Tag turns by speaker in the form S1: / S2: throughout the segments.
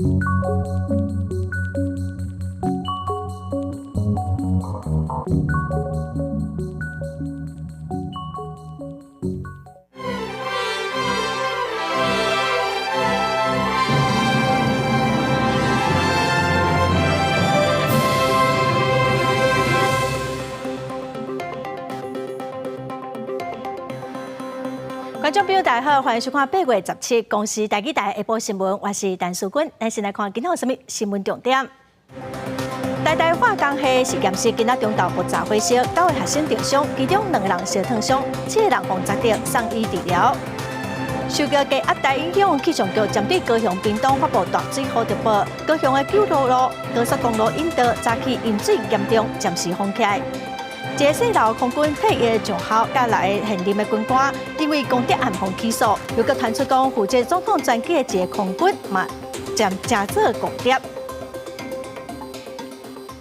S1: 觀眾朋友大家好，歡迎收看8月17公視台語台下晡新聞，我是陳淑君。咱先來看今仔有啥物新聞重點。台大化工系實驗室今仔中晝爆炸火燒，九个學生著傷，其中兩个人燒燙傷，七个人予砸著送醫治療。受到低壓帶影響，氣象局針對高雄屏東發布大水雨特報，高雄的九如路高速公路引道早起淹水嚴重，暫時封起來。一个細老空軍退役將校佮六个現任的軍官，因為公諜案予起訴，又閣傳出講負責總統專機的一个空軍嘛，將成做共諜。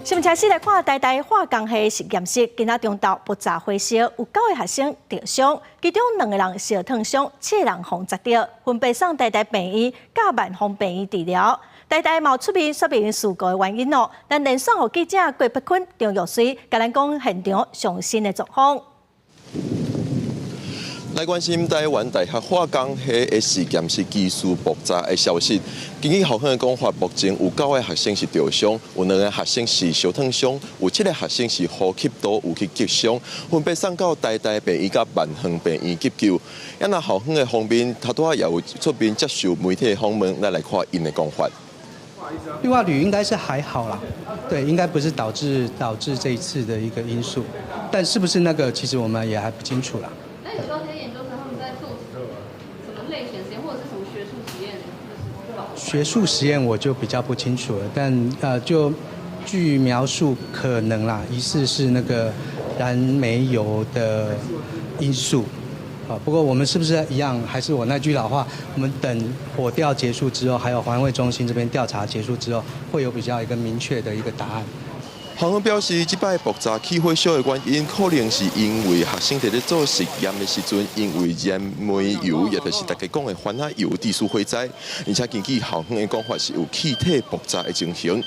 S1: 新聞開始來看台大化工系實驗室，今仔中晝爆炸火燒，有九个學生著傷，其中兩個人燒燙傷，七個人予砸著，分別送台大病院佮萬芳病院治療。台大嘛出面說明事故的原因哦，咱連線予記者郭碧坤、張玉水，共咱講現場上新的狀況。
S2: 來關心台灣大學化工系的實驗室技術爆炸的消息。根據校方的講法，目前有九个學生是著傷，有兩个學生是燒燙傷，有七个學生是呼吸道有去擊傷，分別送到台大病院佮萬芳病院急救。啊，那校方的方面，頭拄仔也有出面接受媒體的訪問，咱來看𪜶的講法。
S3: 氯化鋁應該是還好啦，對，應該不是導致這一次的一個因素，但是不是那個，其實我們也還不清楚啦。
S4: 那你知道這些研究生他們在做什麼類型實驗，或者是什麼學術實驗？
S3: 學術實驗我就比較不清楚了，但就據描述可能啦，疑似是那個燃煤油的因素。啊，不過我們是不是一樣？還是我那句老話，我們等火調結束之後，還有環衛中心這邊調查結束之後，會有比較一個明確的一個答案。
S2: 校方表示，這擺爆炸起火燒的原因，可能是因為學生佇咧做實驗的時陣，因為燃煤油，也就是大家講的番仔油致使火災。而且根據校方的講法，是有氣體爆炸的情形。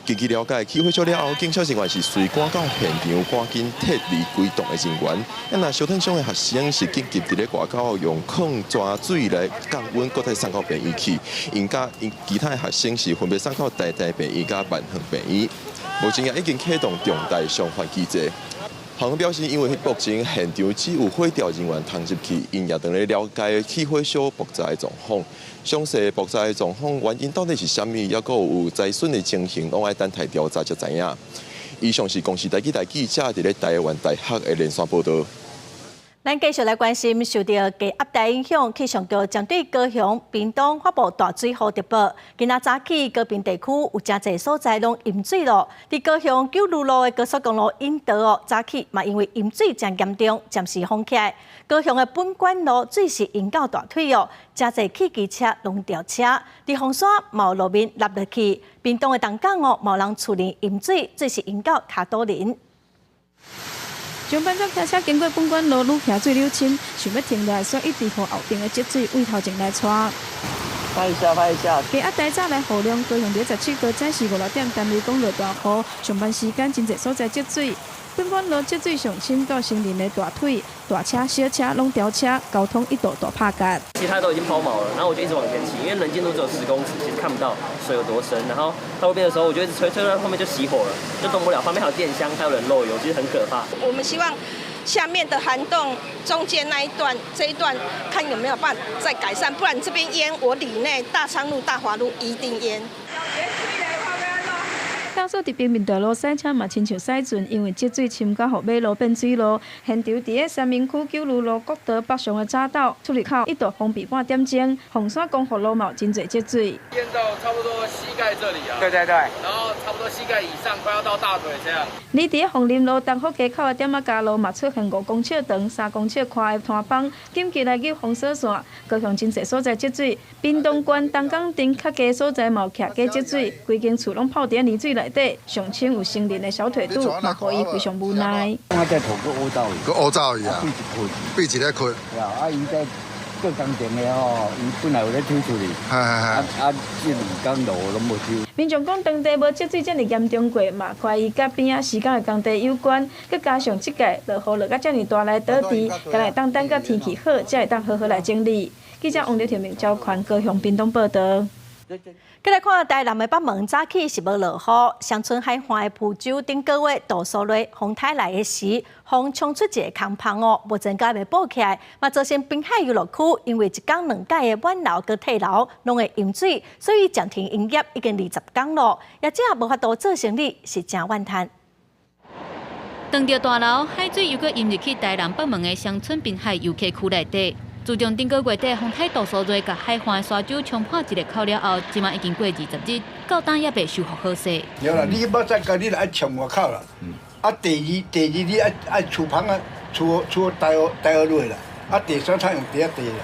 S2: 根據了解，起火燒了後，警消人員是隨趕到現場，趕緊撤離規棟的人員。啊，若燒燙傷的學生是緊急佇咧外口用礦泉水來降溫，閣再送到病院去。𪜶佮其他的學生是分別送到台大病院佮萬芳病院。目前也已經啟動重大傷患機制。校方表示，因為目前現場只有火調人員通入去，𪜶也正咧了解起火燒爆炸的狀況。詳細爆炸的狀況原因到底是啥物，抑閣有財損的情形，攏愛等待調查才知影。以上是公視台語台記者佇咧台灣大學的連線報導。
S1: 咱繼續來關心受到低壓帶影響，氣象局針對高雄、屏東發布大水雨特報。今仔早起高屏地區有誠濟所在攏淹水咯。佇高雄九如路的高速公路引道哦，早起嘛因為淹水誠嚴重，暫時封起來。高雄的本館路水是淹到大腿哦，誠濟汽機車攏掉車。佇鳳山嘛有路面凹落去，屏東的東港哦，嘛有人厝裡淹水，水是淹到跤肚輪。
S5: 上班族騎車經過本館路，愈行水愈深，想欲停落來，煞一直予後爿的積水對頭前來帶。
S6: 拍一下，拍一下。
S5: 低壓帶早來雨量，高雄佇17號早時五六點，單日講落大雨，上班時間真濟所在積水。本館路積水上深到成人的大腿，大車、小車攏掉車，交通一度大拍結。
S7: 其他都已經拋錨了，然後我就一直往前騎，因為能見度只有10公尺，其實看不到水有多深。然後到路邊的時候，我就一直吹，吹到後面就熄火了，就動不了。旁邊還有電箱，還有人漏油，其實很可怕。
S8: 我們希望下面的涵洞中間那一段，這一段看有沒有辦法再改善，不然這邊淹，我里內大昌路、大華路一定淹。
S5: 駕駛佇平民大路駛車嘛，親像駛船，因為積水深到予馬路變水路。現場佇咧三民區九如路國道北上的匝道出入口一度封閉半點鐘，鳳山光復路嘛有真濟積水。
S9: 淹到差不多膝蓋這裡啊。
S6: 對對對。
S9: 然後差不多膝蓋以上，快要到大腿這樣。
S5: 而佇咧鳳林路東福街口的點仔加路嘛出現5公尺長、3公尺寬的坍崩，緊急來救封鎖線。高雄真濟所在積水，屏東縣東港鎮較低所在嘛有徛家積水，規間厝攏泡佇泥水內底，上深有成人的小腿肚，嘛予伊非常無奈。
S10: 我在頭閣烏走去，
S11: 閣烏走去啊！閉一咧困。
S10: 啊，伊在做工程的吼，伊本來有咧抽出去，啊啊，這兩工路攏無抽。
S5: 民眾講當地無積水遮爾嚴重過，嘛懷疑佮邊仔施工的工地有關。閣加上這屆落雨落甲遮爾大來倒地，敢會當等到天氣好，才會當好好來整理。記者王劉庭明、趙寬高雄屏東報導。
S1: 閣來看台南的北門早起是無落雨，雙春海岸的浮洲頂個月杜蘇芮風颱來的時，風衝出一个空縫哦，目前閣猶未補起來，嘛造成濱海遊樂區因為一工兩改的滿樓佮退樓攏會淹水，所以暫停營業已經20工咯，業者無法度做生理，是誠怨嘆。
S11: 當著大樓海水又閣淹入去台南北門的雙春濱海遊客區內底。自從頂個月底風颱杜蘇芮共海岸沙洲衝破一个口了後，這馬已經過20日，到今猶未修復好勢。
S12: 對啦，你欲再共你著愛衝外口啦。啊，第二，第二你愛愛厝旁啊，厝厝大學大學落啦。啊，第三才用地仔地啦。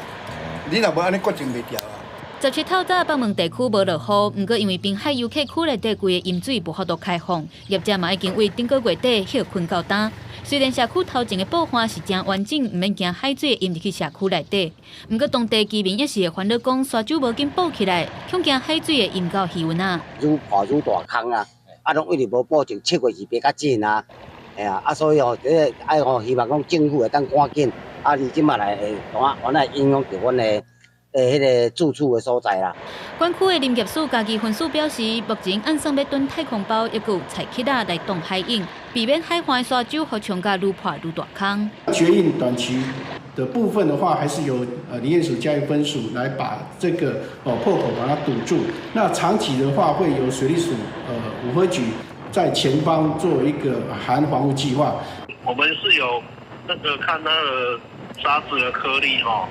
S12: 你若無按呢決定袂牢啊。
S11: 17透早北門地區無落雨，毋過因為濱海遊客區內底規个淹水無法度開放，業者嘛已經為頂個月底歇睏到今。雖然社區頭前的布岸是誠完整，毋免驚海水淹入去社區內底，毋過當地居民也是會煩惱講沙洲無緊補起來，恐驚海水會淹到魚塭仔。
S13: 愈破愈大空啊！啊，攏一直無補，從7月是袂較緊啊，嘿啊，啊，所以吼，這个愛吼，希望講政府會當趕緊，啊，伊這馬來會怎啊，原來影響著阮的。誒，彼个住處的所在啦。
S11: 管區的林業署嘉義分署表示，目前按算欲囤太空包，抑閣有菜橐仔來擋海湧，避免海岸沙洲予衝甲愈破愈大空。
S14: 決議短期的部分的話，還是由林業署嘉義分署來把這個破口把它堵住。那長期的話，會由水利署五合局在前方做一個涵防護計劃。
S15: 我們是有那個看那個沙子的顆粒吼。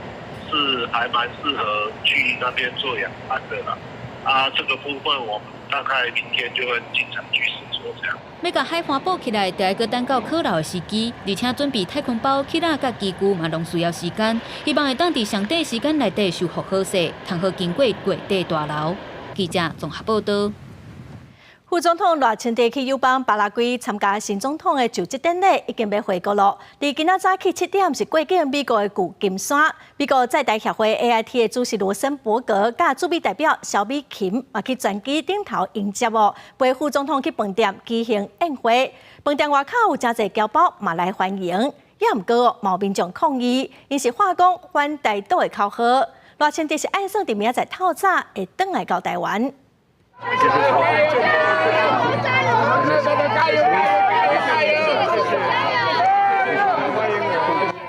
S15: 是還蠻適合去那邊做養殖的啦，啊，這個部分我們大概明天就會進場去試做這樣。
S11: 欲共海岸補起來，著愛閣等到可老的時機，而且準備太空包、起仔佮機具嘛，攏需要時間。希望會當佇上短時間內底修復好勢，通好經過月底大流。記者綜合報導。
S1: 副總統賴清德去友邦巴拉圭參加新總統的就職典禮，已經欲回國囉。佇今仔早起7點是過境美國的舊金山，美國在台協會 AIT 的主席羅森伯格佮駐美代表蕭美琴嘛去專機頂頭迎接哦，陪副總統去飯店舉行宴會。飯店外口有誠濟僑胞嘛來歡迎，也毋過嘛有民眾抗議，𪜶是喊講反台獨的口號。賴清德是按算佇明仔載透早會轉來到台灣。
S16: 加油！加油！加油！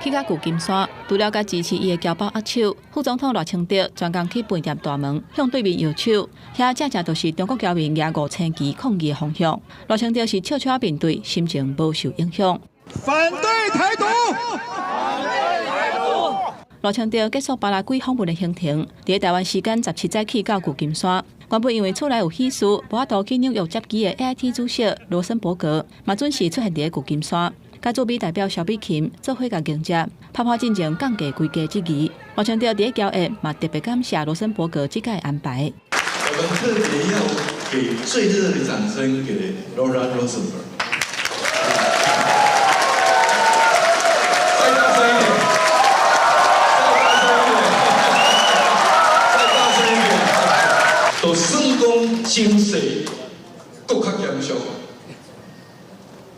S17: 去到舊金山，除了佮支持伊的僑胞握手，副總統賴清德專工去飯店大門向對面搖手，遐正正就是中國僑民舉5,000旗抗議的方向。賴清德是笑笑面對，心情無受影響。
S16: 反對台獨！反對台獨！
S17: 賴清德結束巴拉圭訪問的行程，佇台灣時間17早起到舊金山。原本因為厝內有喜事，無法度去紐約接機的 AIT 主席羅森伯格，嘛準時出現佇舊金山，佮駐美代表蕭美琴做伙共迎接，拍破進前降低規格質疑。賴清德佇咧僑宴嘛特別感謝羅森伯格這擺安排。
S18: 我們特別要給最熱烈的掌聲給 Laura Rosenberg。再大聲一點！再大聲一點！再大聲一點！就算講情勢閣較嚴肅，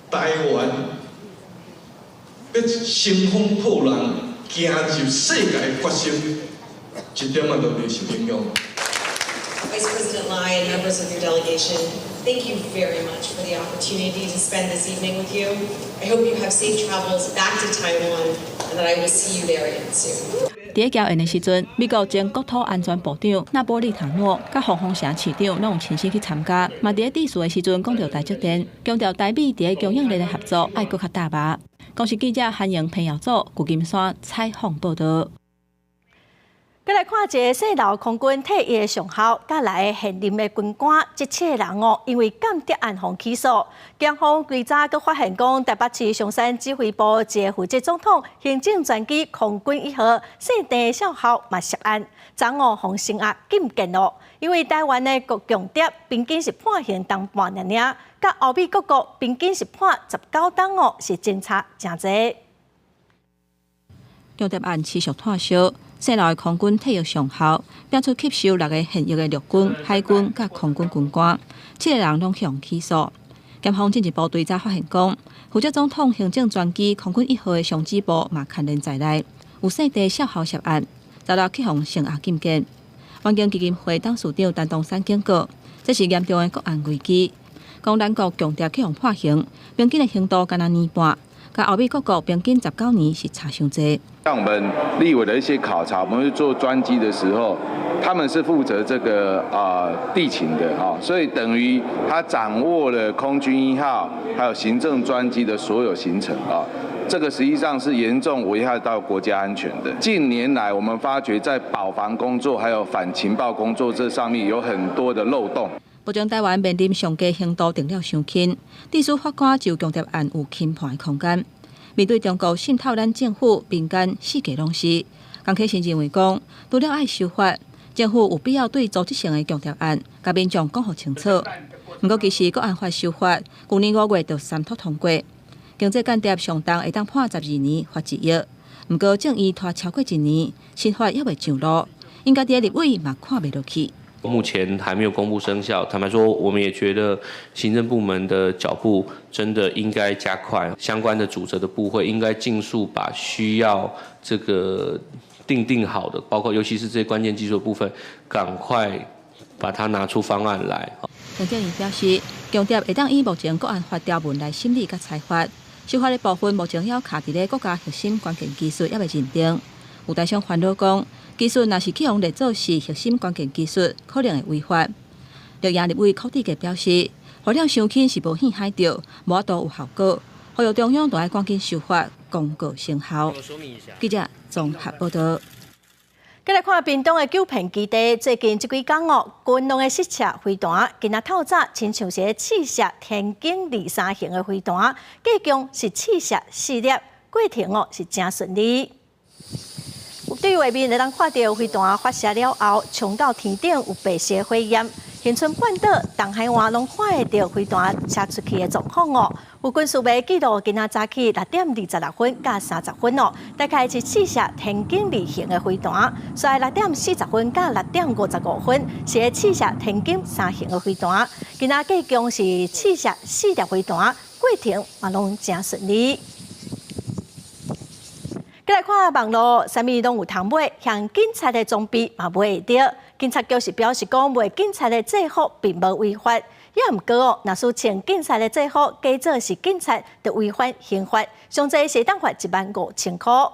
S18: 台灣欲乘風破浪，行入世界決心，一點仔都袂受影響。
S19: Vice President Lai and members of your delegation, thank you very much for the opportunity to spend this evening with you. I hope you have safe travels back to Taiwan and that I will see you there again soon.
S17: 佇咧僑宴的時陣，美國前國土安全部長納波利塔諾佮黃宏成市長攏有親身去參加。嘛佇咧致辭的時陣講著台積電，強調台美佇咧供應鏈的合作愛閣較大吧。公視記者韓瑩、彭耀祖、舊金山採訪報導。
S1: 閣來看一个姓劉空軍退役的上校，佮來現任的軍官，這七个人哦，因為間諜案予起訴。檢方規早閣發現講，台北市松山指揮部一个負責總統行政專機空軍一號姓鄭少校嘛涉案，昨昏予聲押禁見囉。因為台灣的國共諜平均是判刑冬半爾爾，佮歐美各國平均是判19冬哦，是真差誠濟。
S17: 共諜案持續拖燒。西樓的空軍退役上校，拚出吸收六个現役的陸軍、海軍佮空軍軍官，七个人攏予人起訴。檢方進一步追查發現講，負責總統行政專機空軍一號的上指部嘛牽連在內，有姓鄭少校涉案，昨日去予聲押禁見。環境基金會董事長陳東山警告，這是嚴重的國安危機。講咱國共諜去予判刑，平均的刑度干焦年半，佮歐美各國平均19年是差傷濟。
S20: 像我們立委的一些考察，我們去做專機的時候，他們是負責這個地勤的啊，所以等於他掌握了空軍一號還有行政專機的所有行程啊，這個實際上是嚴重危害到國家安全的。近年來，我們發覺在保防工作還有反情報工作這上面有很多的漏洞。
S17: 目前台灣面臨上低刑度定了傷輕，致使法官就共諜案有輕判的空間。面對中國滲透咱政府、民間四界攏是，江啟臣認為講，除了愛修法，政府有必要對組織性的共諜案，共民眾講予清楚。毋過其實國安法修法，舊年5月就三讀通過，經濟間諜上重會當判12年，罰1億。毋過政院拖超過一年，新法猶未上路，應該佇立委嘛看袂落去。
S21: 目前還沒有公布生效，坦白說，我們也覺得行政部門的腳步真的應該加快，相關的主責的部會應該盡速把需要這個訂定好的，包括尤其是這些關鍵技術的部分，趕快把它拿出方案來。
S17: 陳建仁表示，共諜會當以目前國安法條文來審理佮裁罰，修法的部分目前猶卡佇咧國家核心關鍵技術猶未認定。有台商煩惱講，技術若是去予列做是核心關鍵技術，可能會違法。綠營立委柯志杰表示，罰了傷輕是無耳海釣，無法度有效果，呼籲中央都愛趕緊修法，公告生效。記者綜合報道。
S1: 繼來看屏東的九片基地，最近這幾工哦，軍攏咧試射飛彈，今仔透早親像是咧試射天弓23型的飛彈，計共是試射四粒，過程哦是誠順利。對畫面會當看著飛彈發射了後，衝到天頂有白色火焰，恆春半島、東海岸攏看會著飛彈射出去的狀況哦。有軍事迷記錄，今仔早起6點26分佮30分哦，大概是試射天弓二型的飛彈，煞來6點40分佮6點55分是咧試射天弓三型的飛彈。今仔計共是試射四粒飛彈，過程嘛攏誠順利。繼來看網路，啥物攏有通買，像警察的裝備嘛買會著。警察局是表示講，賣警察的制服並無違法，也毋過哦，若是穿警察的制服，假做是警察，就違反刑法，上濟是會當罰15,000箍。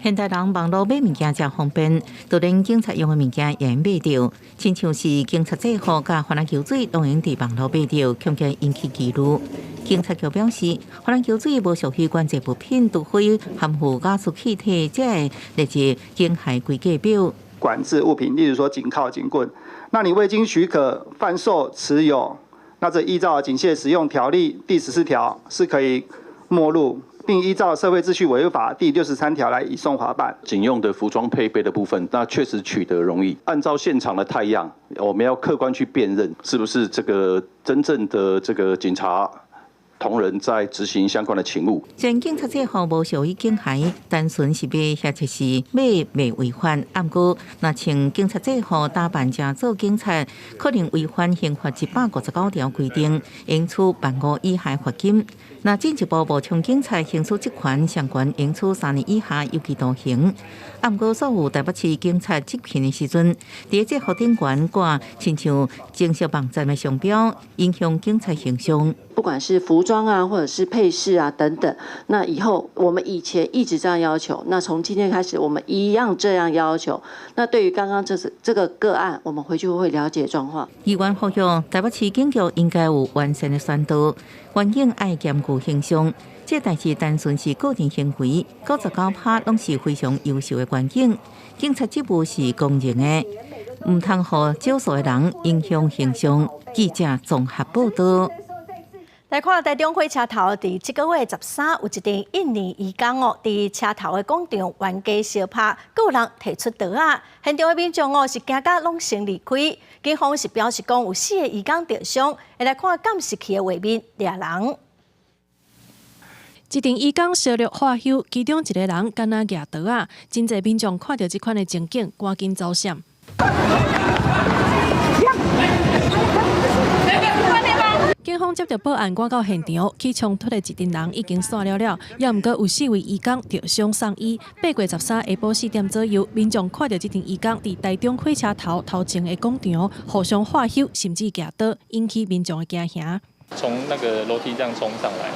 S22: 現代人網路買物件誠方便，就連警察用的物件也會買著，親像是警察制服佮番仔球水，攏會用佇網路買著，恐驚引起疑慮。警察局表示，番仔球水無屬於管制物品，除非含有瓦斯氣體，才會列入警械規格表。
S23: 管制物品，例如說警銬、警棍，那你未經許可販售、持有，那這依照警械使用條例第14條是可以沒入。並依照社會秩序維護法第63條來移送法辦。
S24: 警用的服裝配備的部分，那確實取得容易。按照現場的態樣，我們要客觀去辨認，是不是這個真正的這個警察同仁在執行相關的勤務。
S22: 雖然警察制服無屬於警械，單純是買或者是買袂違法。毋過，若穿警察制服打扮成做警察，可能違反刑法159條規定，應處15,000以下罰金。若進一步冒充警察行使職權，相關應處3年以下有期徒刑。毋過，所有台北市警察執勤的時陣，佇制服頂懸掛親像正式網站的商標，影響警察形象。
S25: 不管是服裝啊，或者是配飾啊等等，那以後我們以前一直這樣要求，那從今天開始，我們一樣這樣要求。那對於剛剛這個個案，我們回去會了解狀況。
S22: 議員呼籲台北市警局應該有完善的宣導，環境愛兼顧形象。這代誌單純是個人行為，99%攏是非常優秀的員警。警察職務是公認的，毋通予少數的人影響形象。記者綜合報道。
S1: 來看台中火車頭，佇這個月13有一陣印尼移工哦，佇車頭的廣場冤家相拍，閣有人提出刀仔，現場的民眾哦是驚甲攏先離開。警方是表示講有四个移工著傷，會來看監視器的畫面，掠人。
S2: 一陣移工相掠喝搝，其中一个人敢若舉刀仔，真濟民眾看著這款的情景，趕緊走閃。警方接著報案，趕到現場，起衝突的一陣人已經散了了，猶毋過有四位移工著傷送醫。8月13下晡4點左右，民眾看著這陣移工佇台中火車頭頭前的廣場互相喝搝，甚至舉刀，引起民眾的驚嚇。
S3: 從那個樓梯這樣衝上來，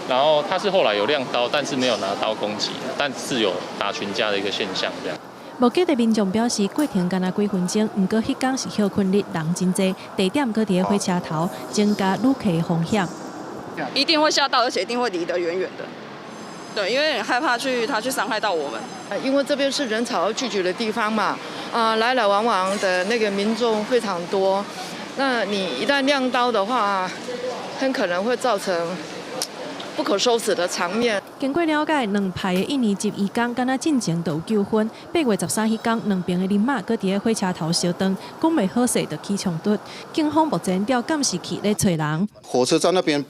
S3: 然後他是後來有亮刀，但是沒有拿刀攻擊，但是有打群架的一個現象這樣。
S2: 目擊的民眾表示，過程敢若幾分鐘，毋過彼工是歇睏日，人真濟，地點閣佇咧火車頭，增加旅客的風險。
S4: 一定會嚇到，而且一定會離得遠遠的。對，因為害怕去他去傷害到我們。
S7: 因為這邊是人潮聚集的地方嘛，啊，來來往往的那個民眾非常多。那你一旦亮刀的話，很可能會造成不可收拾的場面。
S2: 經過了解，兩派的印尼籍移工敢若進前就有糾紛。8月13彼工，兩邊的人馬閣佇咧火車頭相撞，講袂好勢就起衝突。警方目前調監視器咧揣人。
S8: 火車站那邊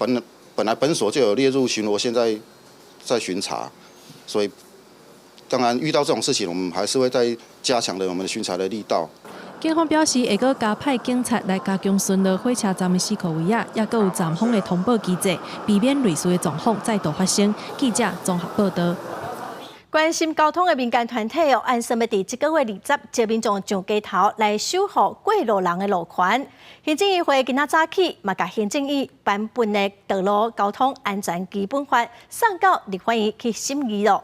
S8: 本來本所就有列入巡邏，現在在巡查，所以當然遇到這種事情，我們還是會再加強的我們巡查的力道。
S2: 警方表示，會閣加派警察來加強巡邏火車站的四箍圍仔，抑閣有站方的通報機制，避免類似的狀況再度發生。記者綜合報導。
S1: 關心交通的民間團體哦，按算欲佇這个月20，招民眾上街頭來守護過路人的路權。行政院會今仔早起嘛，共行政院頒布的道路交通安全基本法送到立法院去審議囉。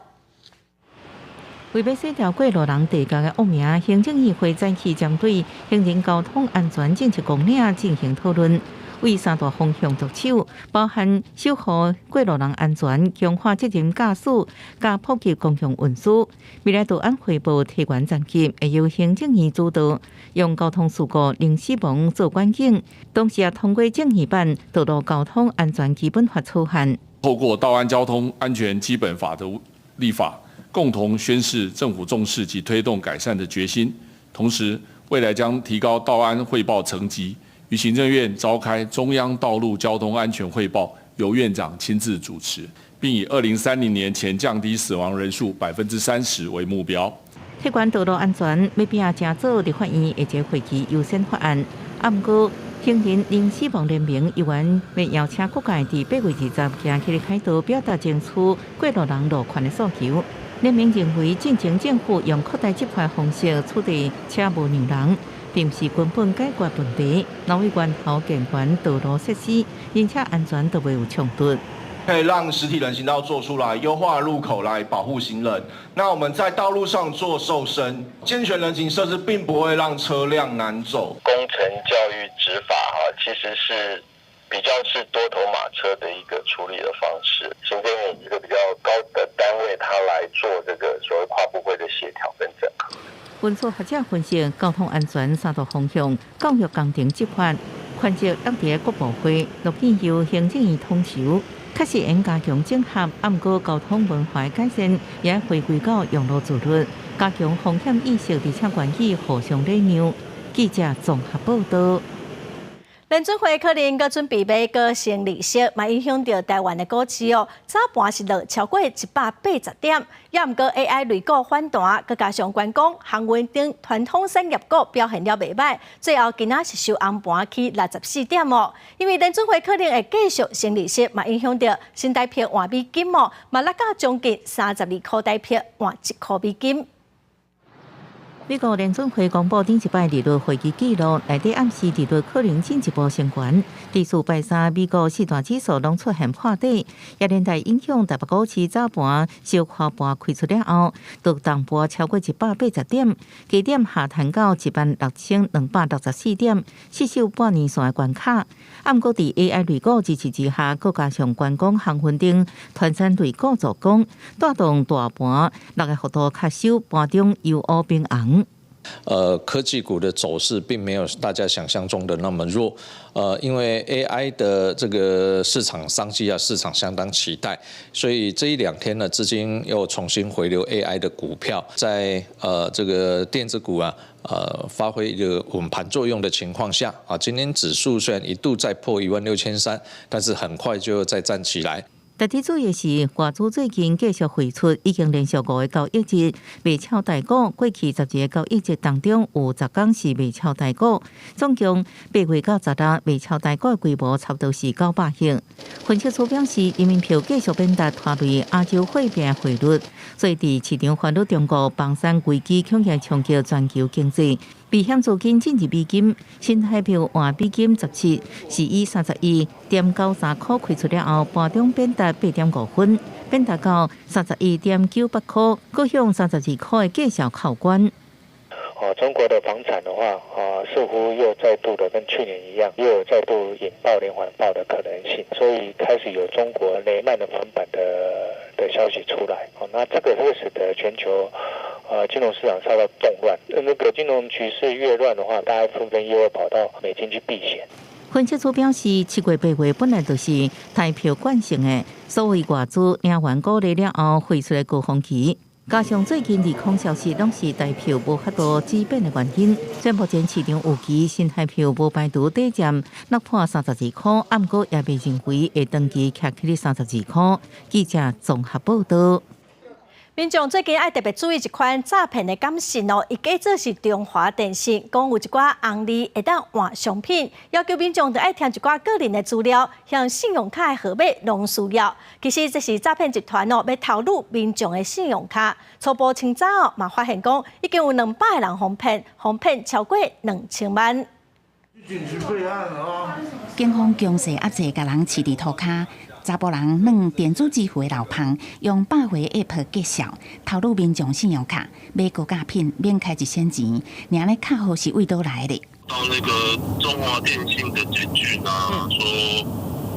S22: 為欲洗掉過路人地界的惡名，行政院會早起針對行人交通安全政策綱領進行討論，為三大方向着手，包含守護過路人安全、強化責任駕駛、佮普及公共運輸。未來道安匯報提懸層級，會由行政院主導，用交通事故零死亡做願景，同時也通過正義版道路交通安全基本法草案。
S26: 透過道安交通安全基本法的立法，共同宣示政府重視及推動改善的決心，同時未來將提高道安匯報層級，於行政院召開中央道路交通安全匯報，由院長親自主持，並以2030年前降低死亡人數30%為目標。
S22: 推廣道路安全，欲拼成做立法院下一個會期優先法案。啊，毋過行人零死亡聯盟議員欲邀請各界佇8月20行起來開道，表達爭取過路人路權的訴求。聯盟認為，進前政府用擴大執法方式取締車無讓人，並毋是根本解決問題。若為源頭健全道路設施，人車安全都袂有衝突。
S27: 可以讓實體人行道做出來，優化路口來保護行人。那我們在道路上做瘦身，健全人行設施並不會讓車輛難走。
S28: 工程教育執法哈，其實是比較是多頭馬車的一個處理的方式。行政院一個比較高的單位，他來做這個所謂跨部會的協調跟整合。
S22: 運輸學者分析，交通安全三大方向，教育工程執法，權責落佇各部會，樂見由行政院統籌，確實應加強整合。啊，毋過交通文化改善，也回歸到用路自律，加強風險意識，而且願意互相禮讓。記者綜合報導。
S1: 聯準會可能閣準備欲閣升利息，嘛影響著台灣的股市哦。早盤是落超過180點，猶毋過 AI 類股反彈，閣加上觀光、航運等傳統產業股表現了袂䆀，最後今仔是收紅盤起64點哦。因為聯準會可能會繼續升利息，嘛影響著新台幣換美金哦，嘛落到將近32箍台幣換1箍美金。
S22: 美國聯準會公布頂一擺利率會議記錄，內底暗示利率可能進一步升懸。持續拜三，美國四大指數攏出現破底，也連帶影響台北股市早盤小開盤開出了後，就重跌超過180點，低點下探到16,264點，失守半年線的關卡。啊，毋過佇 AI 類股支持之下，閣加上觀光、航運等傳產類股助攻，帶動大盤落的幅度較收盤中由烏變紅。
S29: 科技股的走勢並沒有大家想象中的那麼弱，因為 AI 的這個市場商機啊，市場相當期待，所以這一兩天呢，資金又重新回流 AI 的股票，在這個電子股啊，發揮一個穩盤作用的情況下，啊，今天指數雖然一度再破16,300，但是很快就再站起來。
S22: 值得注意的是，外資最近繼續匯出，已經連續五个交易日賣超台股。過去12个交易日當中，有10工是賣超台股，總共8月到16賣超台股的規模差不多是900億。分析師表示，人民幣繼續貶值拖累亞洲貨幣匯率，所以佇市場煩惱中國房產危機恐驚衝擊全球經濟。避險資金進入美金，新台幣換美金17是以31.93箍開出了後，盤中貶值8.5分，貶值到31.98箍，閣向32箍的價數靠關。
S5: 哦，中國的房產的話，啊，似乎又再度的跟去年一樣，又有再度引爆連環爆的可能性，所以開始有中國雷曼的翻版的消息出來。哦，那這個會使得全球金融市場受到動亂。那個金融局勢越亂的話，大家紛紛又會跑到美金去避險。
S22: 分析師表示，7月8月本來就是台票慣性的，所謂外資領完股利了後匯出的高峰期。加上最近利空消息，攏是台票無法度止貶的原因。雖然目前市場預期新台票無排除短暫落破32箍，毋過也袂認為會長期徛起咧32箍。記者綜合報道。
S1: 民眾最近愛特別注意一款詐騙的簡訊哦，伊假做是中華電信，講有一寡紅利會當換商品，要求民眾著愛填一寡個人的資料，像信用卡的號碼攏需要。其實這是詐騙集團哦，欲偷擄民眾的信用卡。初步清查哦，嘛發現講已經有200個人予騙，予騙超過2000萬。
S6: 警方強勢壓制，共人飼佇塗跤。查埔人轉電子支付的流芳，用百回 App 介紹，偷擄民眾信用卡，買高價品免開一仙錢，爾咧卡號是為佗來的？
S9: 到那個中華電信的簡訊啊，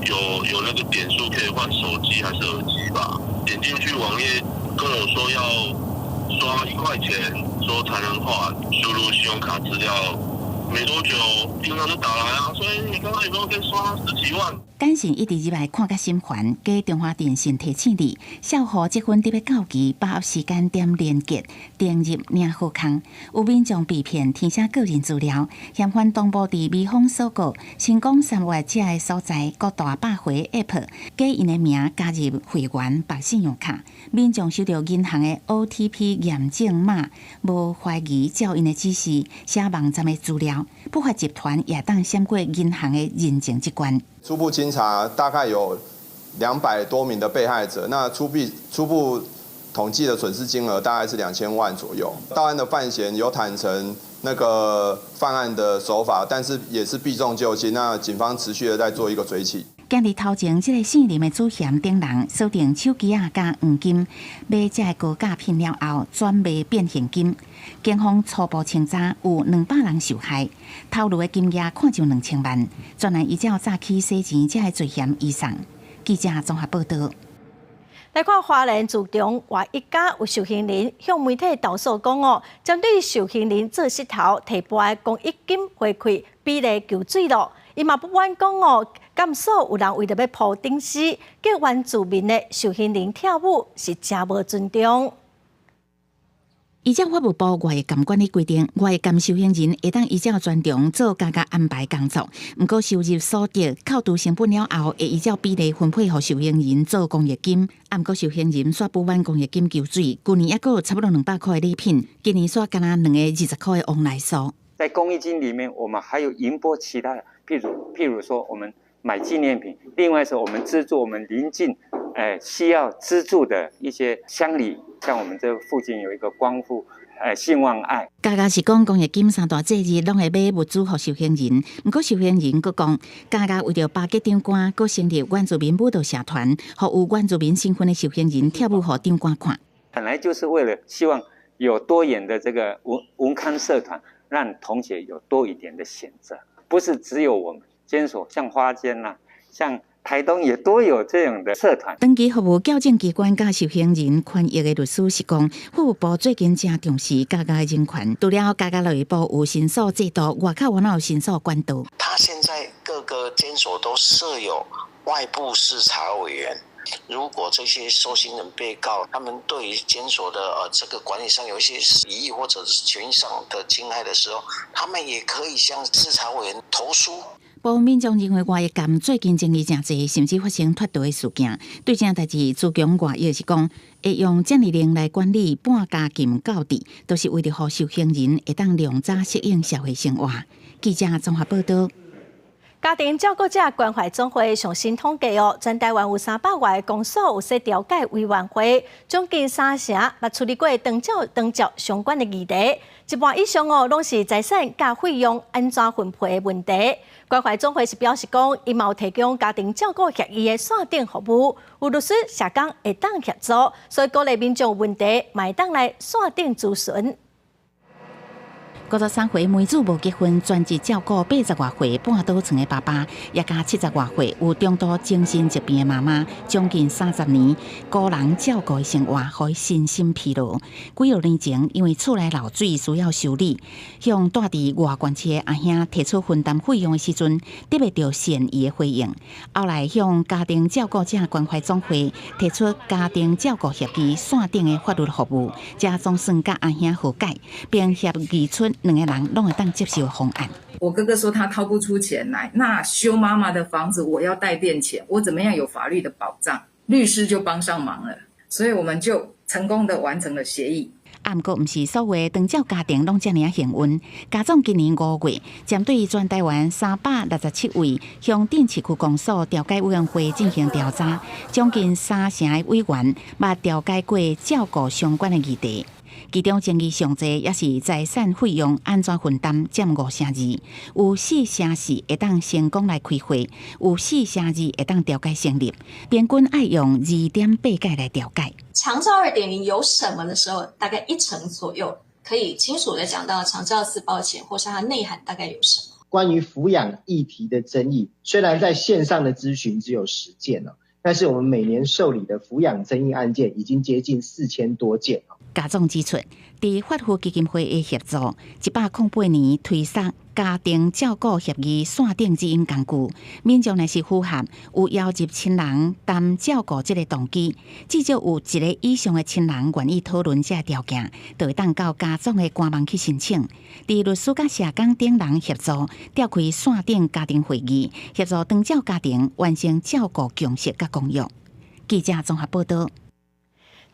S9: 說有那個點數可以換手機還是耳機吧？點進去網頁跟我說要刷1塊錢，說才能換，輸入信用卡資料。沒多久，銀行就打來啊，說你剛剛有沒有被刷十幾萬？
S6: 簡訊一直入來看甲心煩，假中華電信提醒你，銷戶積分得欲到期，把握時間點連結，登入領好康。有民眾被騙填寫個人資料，嫌犯同步佇美方鎖國，成功3月這个所在各大百回 App，假𪜶的名加入會員綁信用卡，民眾收著銀行的 OTP 驗證碼，無懷疑照𪜶的指示寫網站的資料，不法集團也當閃過銀行的認證這關。
S10: 初步清查大概有200多名的被害者，那初步統計的損失金額大概是2000萬左右。到案的犯嫌有坦承那個犯案的手法，但是也是避重就輕。那警方持續的在做一個追緝。
S6: 今日頭前，這个姓林的主嫌等人鎖定手機仔佮黃金，買這个高價品了後，轉賣變現金。警方初步清查有200人受害，偷擄的金額看就2000萬。專案依照詐欺洗錢這个罪嫌移送。記者綜合報道。
S1: 來看花蓮自強外一家有受刑人向媒體投訴講哦，針對受刑人做穡頭提撥的公益金回饋比例求水咯，伊嘛不滿講哦，監所有人為著欲鋪頂絲，叫原住民的受刑人跳舞是誠無尊重。
S6: 依照法務部外役監管理規定，外役監受刑人會當依照專長做加價安排工作，毋過收入所得扣除成本了後，會依照比例分配予受刑人做公益金。毋過受刑人煞不滿公益金求水，舊年猶閣有差不多200箍的禮品，今年煞干焦兩个20箍的往來數。
S11: 在公益金裡面，我們還有營撥其他的，譬如說，我們買紀念品，另外是我們資助我們鄰近需要資助的一些鄉里。像我們這附近有一個光復，信望愛。
S6: 家家是講公益金三大節日攏會買物資予受刑人，毋過受刑人閣講，家家為著巴結長官，閣成立原住民舞蹈社團，予有原住民身份的受刑人跳舞予長官看。
S11: 本來就是為了希望有多元的這個文康社團，讓同學有多一點的選擇，不是只有我們監所，像花監啦，像台東也都有這樣的社團。
S6: 長期服務矯正機關佮受刑人權益的律師是講，法務部最近誠重視教育的人權，除了教育內部有申訴制度，外口嘛有申訴管道。
S12: 他現在各個監所都設有外部視察委員。如果這些受刑人被告，他們對於監所的這個管理上有一些疑義或者是權益上的侵害的時候，他們也可以向制裁委員投書。
S6: 部分民眾認為外役監最近爭議誠濟，甚至發生脫逃的事件。對這代誌，朱強外役是講，會用遮爾靈來管理半監禁教治，都是為著予受刑人會當良早適應社會生活。記者綜合報導。
S1: 家庭照顧者關懷總會上新統計哦，全台灣有300外個公所有設調解委員會，將近三成捌處理過長照長照相關的議題，一半以上哦，攏是財產佮費用按怎分配的問題。關懷總會是表示講，𪜶嘛有提供家庭照顧協議的線頂服務，有律師、社工會當協助，所以鼓勵民眾有問題，嘛會當來線頂諮詢。
S6: 53歲梅子無結婚，專職照顧80外歲半倒床的爸爸，也佮70外歲有中度精神疾病的媽媽，將近30年孤人照顧的生活，予伊身心疲勞。幾若年前，因為厝內漏水需要修理，向蹛佇外縣市的阿兄提出分擔費用的時陣，得袂著善意的回應。後來向家庭照顧者關懷總會提出家庭照顧協議線頂的法律服務，才總算佮阿兄和解，並協議出兩個人攏會當接受方案。
S13: 我哥哥說他掏不出錢來，那修媽媽的房子我要代墊錢，我怎麼樣有法律的保障？律師就幫上忙了，所以我們就成功的完成了協議。
S6: 啊，毋過毋是所有長照家庭攏遮爾幸運。家總今年5月，針對全台灣367位鄉鎮市區公所調解委員會進行調查，將近三成的委員捌調解過照顧相關的議題。其中爭議上濟，也是財產費用按怎分擔，佔5成2，有4成4會當成功來開會，有4成2會當調解成立，平均愛用2.8屆來調解。
S14: 長照2.0有什麼的時候，大概一成左右可以清楚的講到長照四包錢，或是它內涵大概有什麼。
S15: 關於撫養議題的爭議，雖然在線上的諮詢只有10件哦，但是我們每年受理的撫養爭議案件已經接近4000多件。
S6: 家總指出，佇法扶基金會的協助，108年推捒家庭照顧協議線頂指引工具，民眾若是符合有邀入親人擔照顧這个動機，至少有一个以上的親人願意討論這个條件，就會當到家總的官網去申請。佇律師佮社工等人協助，召開線頂家庭會議，協助長照家庭完成照顧共識佮公約。記者綜合報導。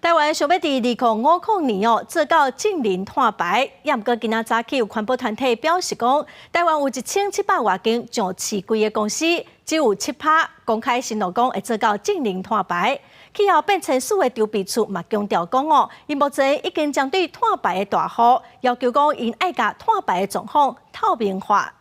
S1: 台灣想欲佇2050年哦做到淨零碳排，也毋過今仔早起有環保團體表示講，台灣有1700外間上市櫃的公司，只有7%公開承諾講會做到淨零碳排。氣候變遷署的籌備處嘛強調講哦，𪜶目前已經針對碳排的大戶，要求講𪜶愛共碳排的狀況透明化。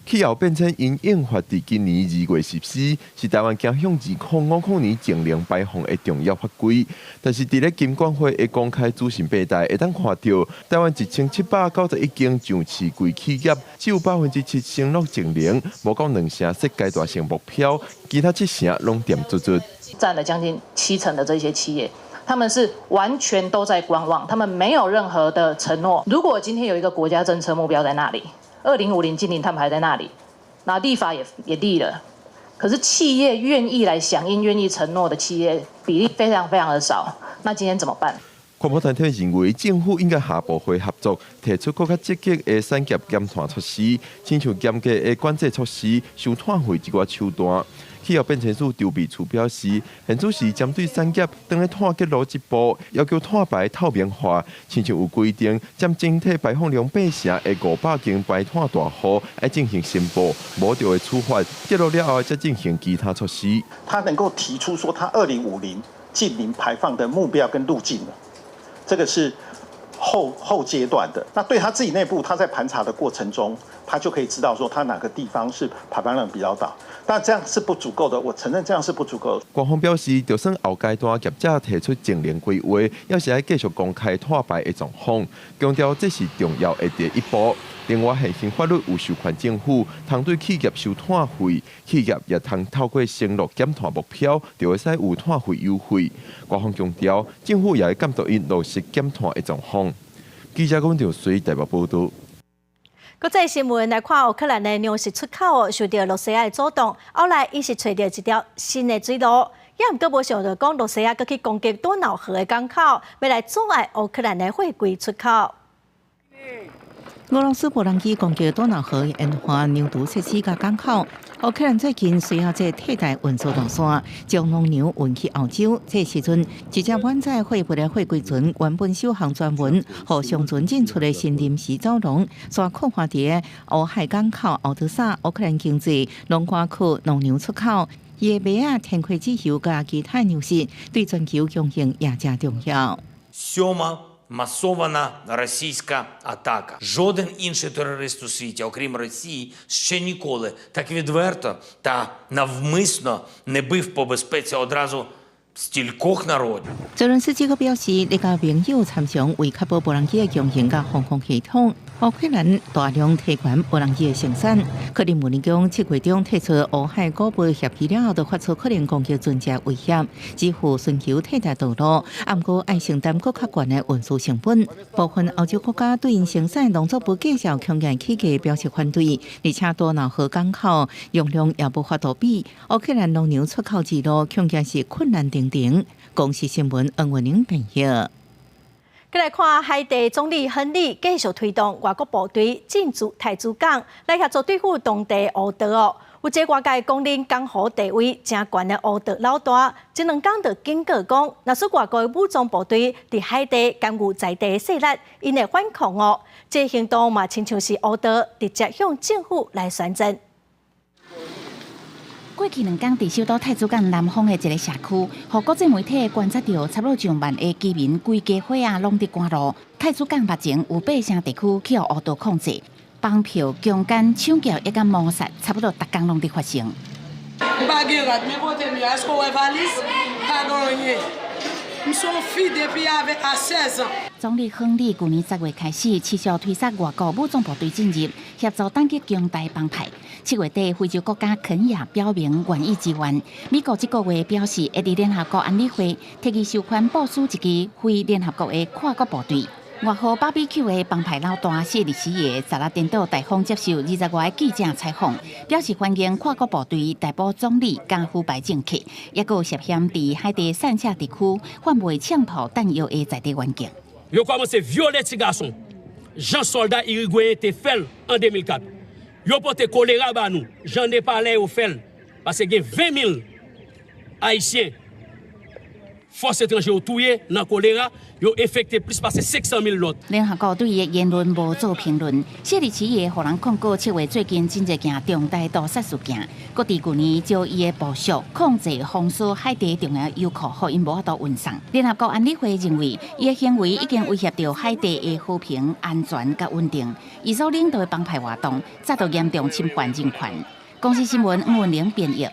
S16: 氣候變遷因應法佇今年2月實施，是台灣走向2050年淨零排放的重要法規。但是，佇咧金管會的公開資訊平台，會當看著台灣1791間上市櫃企業，只有7%承諾淨零，無夠兩成設階段性目標，其他七成攏恬卒卒。
S18: 佔了將近七成的這些企業，他們是完全都在觀望，他們沒有任何的承諾。如果今天有一個國家政策目標在那裡，2050淨零碳排在那裡，那立法也立了，可是企業願意來響應、願意承諾的企業比例非常非常的少，那今天怎麼辦？
S16: 環保團體認為，政府應該下部會合作，提出閣較積極的產業減碳措施，親像嚴格的管制措施、收碳費這寡手段。氣候變遷署籌備處表示，現此時針對產業當咧碳結露這步，要求碳排透明化，親像有規定，佔整體排放量八成的500間排碳大戶愛進行申報，無就會處罰。揭露了後，才進行其他措施。
S19: 他能夠提出說，他2050淨零排放的目標跟路徑，這個是後後階段的。那對他自己內部，他在盤查的過程中，他就可以知道說，他哪個地方是排放量比較大。但這樣是不足夠的，我承認這樣是不足夠的。
S16: 官方表示，就算後階段業者提出淨零規劃，猶是愛繼續公開碳排的狀況，強調這是重要的第一步。另外，現行法律有授權政府通對企業收碳費，企業也通透過承諾減碳目標，就會使有碳費優惠。官方強調，政府也會監督𪜶落實減碳的狀況。記者龔兆水台北報導。
S1: 國際新聞來看，烏克蘭的糧食出口受著羅西亞的阻擋，後來伊是揣著一條新的水路，也毋過無想著講羅西亞閣去攻擊多瑙河的港口，欲來阻礙烏克蘭的貨櫃出口。
S3: 俄羅斯無人機攻擊多瑙河沿岸糧儲設施佮港口。烏克蘭最近需要這替代運輸路線，將農糧運去歐洲。這時陣，一隻滿載貨物的貨櫃船原本首航專門予商船進出的新臨時走廊，煞困佇烏海港口敖德薩。烏克蘭經濟攏倚靠農糧出口，伊的麥仔、天花籽油佮其他糧食對全球供應也誠重要。
S4: Сьома масована російська атака. Жоден інший терорист у світі, окрім Росії, ще ніколи так відверто та навмисно не бив по безпеці одразу стількох народів.
S3: 澤倫斯基閣表示，咧佮盟友參詳為確保無人機的供應佮防空系統，烏克蘭大量提懸無人機的生產。克里姆林宮7月中退出烏海穀物協議了後，就發出可能攻擊船隻威脅，支付尋求替代道路，毋過愛承擔閣較懸的運輸成本。部分歐洲國家對𪜶生產農作物繼續強硬起價表示反對，而且多瑙河港口容量也無法度比烏克蘭農糧出口之路，恐驚是困難重重。公視新聞黃文玲編譯。
S1: 閣來看海地總理亨利繼續推動外國部隊進駐太子港，來協助對付當地烏黨哦。有一個外界公認江湖地位誠懸的烏黨老大，這兩工就警告講，若是外國的武裝部隊佇海地干預在地的勢力，𪜶會反抗哦。這個行動嘛，親像是烏黨直接向政府來宣戰。
S6: 過去兩工，佇首都太子港南方的一个社區，予國際媒體觀察著，差不多上萬个居民規家伙仔攏佇趕路。太子港目前有八成地區去予烏黨控制，綁票、強姦、搶劫抑佮謀殺，差不多逐工攏佇發生。總理亨利舊年10月開始持續推捒外國武裝部隊進入，協助打擊強大幫派。7月底，非洲國家肯亞表明願意支援。美國這個月表示，會佇聯合國安理會提議授權部署一支非聯合國的跨國部隊。外號巴比 Q 的幫派老大謝里奇耶，昨日顛倒大方接受20外个記者採訪，表示歡迎跨國部隊逮捕總理佮腐敗政客，抑閣涉嫌佇海地散赤地區販賣槍炮彈藥的在地環境。
S7: Yo kòmanse vyole ti gason jan sòlda Irigweyen te fè l an 2004. Yo pote kolera ba nou jan Nepalè yo fè l paske gen 20 mil Ayisyen fòs etranje yo touye nan kolera, yo enfekte plis pase 500 mil lòt.
S6: 聯合國對伊的言論無做評論。謝里奇耶予人控告7月最近真濟件重大屠殺事件，閣佇舊年招伊的部屬控制封鎖海地重要油庫，予𪜶無法度運送。聯合國安理會認為，伊的行為已經威脅著海地的和平、安全佮穩定。伊所領導的幫派活動早就嚴重侵犯人權。公視新聞吳文玲編譯。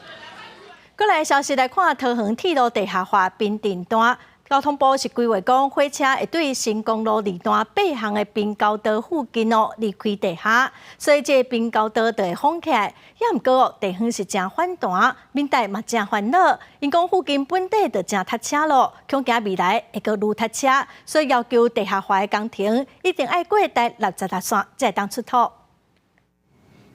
S1: 過來消息來看，桃園鐵路地下化平鎮段，交通部是規劃講，火車會對新公路二段八巷的平交道附近哦離開地下，所以這個平交道就會封起來。也毋過哦，地方是誠反彈，民代嘛誠煩惱，𪜶講附近本底就誠塞車囉，恐驚未來會閣愈塞車，所以要求地下化的工程一定愛過台66線才會當出土。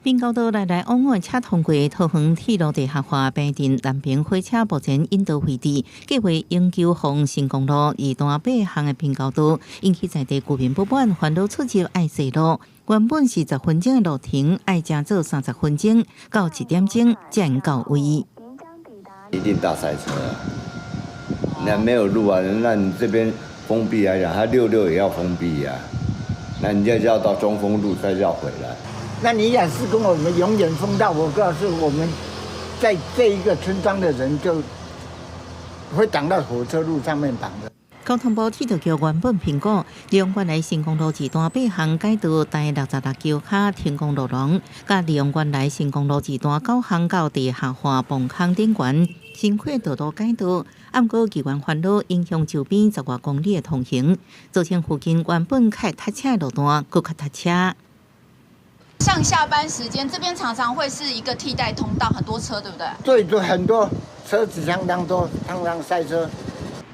S3: 平交道來來往往車通過桃園鐵路地下化平鎮南平火車目前引導位置，計劃永久封新公路二段八巷的平交道，引起在地居民不滿，煩惱出入愛踅路。原本是10分鐘的路程，愛加做30分鐘，到1點鐘才會到位。
S17: 一定大塞車啊！那沒有路啊，那你這邊封閉來講，它66也要封閉啊。那你就要到中豐路再繞回來。
S20: 那你講施工，我們永遠封到，我告訴我們，在這一個村莊的人就會擋到火車路上面擋的。
S3: 交通部鐵道局原本評估，利用原來新公路二段八巷改道台66橋跤停工路廊，佮利用原來新公路二段九巷到地下化磅空頂懸新擴道路改道，毋過議員煩惱影響周邊10外公里的通行，造成附近原本較會塞車的路段閣較塞車。
S14: 上下班時間，這邊常常會是一個替代通道，很多車，對不對？
S20: 對對，很多車子相當多，常常塞車。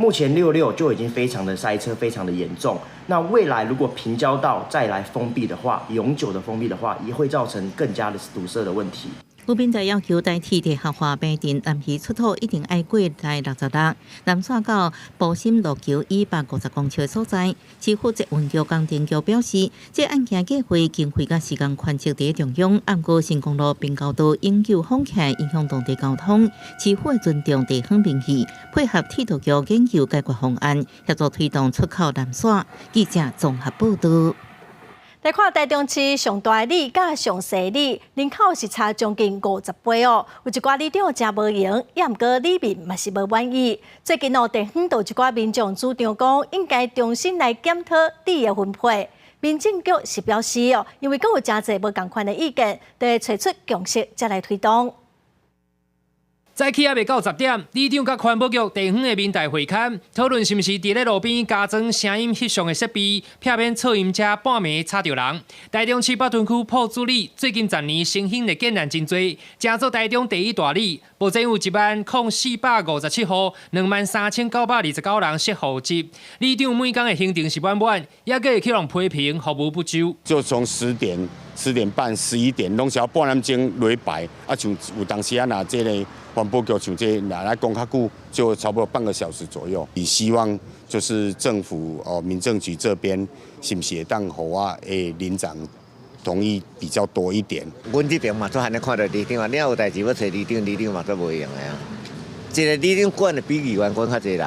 S2: 目前六六就已經非常的塞車，非常的嚴重。那未來如果平交道再來封閉的話，永久的封閉的話，也會造成更加的堵塞的問題。
S22: 有民眾要求台鐵地下化平鎮南魚出土一定愛過來66南線到埔心路橋以北50公尺所在。市府捷運局工程局表示，這案件計劃經費佮時間權責佇中央，毋過新公路平交道永久封起來影響當地交通，市府會尊重地方民意，配合鐵道局研究解決方案，協助推動出口南線。記者綜合報道。
S1: 來看台中市上大里佮上細里人口是差將近50倍哦。有一寡里長誠無閒，也毋過里民嘛是無滿意。最近哦，地方就有一寡民眾主張講，應該重新來檢討里的分配。民政局是表示哦，因為閣有誠濟無仝款的意見，就會揣出共識才來推動。
S8: 早起猶未到10點，里長佮環保局地方的民代會勘，討論是毋是佇咧路邊加裝聲音翕相的設備，避免噪音車半暝吵著人。台中市北屯區朴子里最近10年新興的建案真濟，成做台中第一大里，目前有1萬零457戶，23,929人設戶籍。里長每工的行程是滿滿，猶閣會去予批評服務不周。
S21: 就從10點、10點半、11點，攏是要半點鐘落排，啊，像有當時啊，若這个環保局像這若來講較久，就差不多半個小時左右。以希望就是政府哦，民政局這邊是毋是會當予我的里長同意比較多一點？
S17: 阮這邊嘛，做罕咧看著里長啊，你若有代誌欲揣里長，里長嘛做無閒的啊。一个里長管的比議員管較濟人。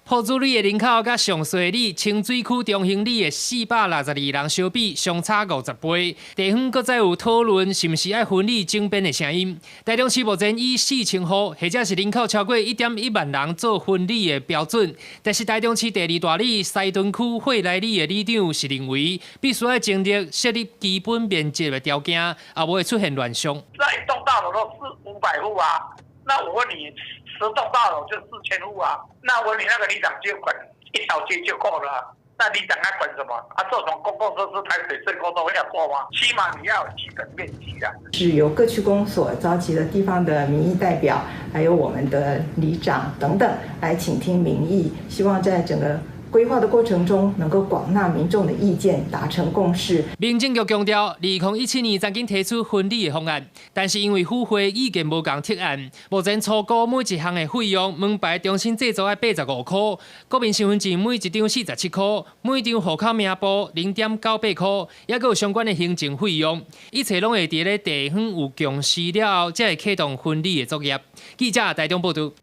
S8: 朴子里的人口佮上細里清水區中興里的462人相比，相差50倍。地方閣再有討論是毋是愛分里整編的聲音。台中市目前以4000戶或者是人口超過1.1萬人做分里的標準，但是台中市第二大里西屯區惠來里的里長是認為，必須愛增設設立基本面積的條件，啊無會出現亂象。
S23: 那一棟大樓都四五百戶啊，那我問你，10棟大樓就4000戶啊，那我問你那個里長就管一條街就夠了，那里長還管什麼？啊，做什麼公共設施、排水稅溝都要做嗎？起碼你要有基本面積啊。
S24: 是由各區公所召集了地方的民意代表，還有我們的里長等等，來傾聽民意，希望在整個規劃的過程中，能夠廣納民眾的意見，達成共識。
S8: 民政局強調，2017年曾經提出分里的方案，但是因為府會意見無仝撤案。目前初估每一項的費用，門牌重新製作愛85塊，國民身份證每一張47塊，每張戶口名簿0.98塊，猶閣有相關的行政費用，一切攏會佇咧地方有共識了後，才會啟動分里的作業。記者台中報道。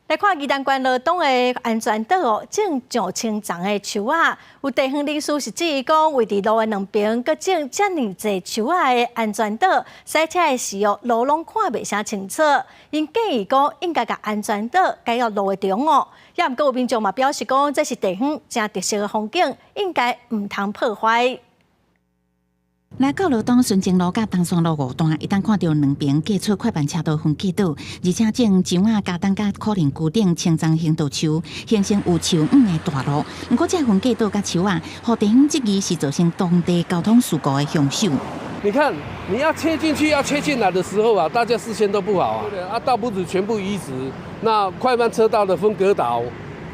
S1: 來看宜蘭縣羅東的安全島哦，種上千叢的樹仔，有地方人士是質疑講，位佇路的兩邊，閣種遮爾濟樹仔的安全島，駛車的時候路攏看袂啥清楚。𪜶建議講，應該共安全島改到路的中哦。也毋過有民眾嘛表示講，這是地方誠特色的風景，應該毋通破壞。
S6: 來到羅東純正路佮東山路五段，會當看著兩邊隔出快慢車道分隔島，而且種樟仔、茄苳佮苦苓龜等青叢行道樹，形成有樹蔭的大路。毋過，這分隔島佮樹仔，予地方質疑是造成當地交通事故的兇手。
S25: 你看，你要切進去、要切進來的時候啊，大家視線都不好啊。啊，倒不如全部移植，那快慢車道的分隔島。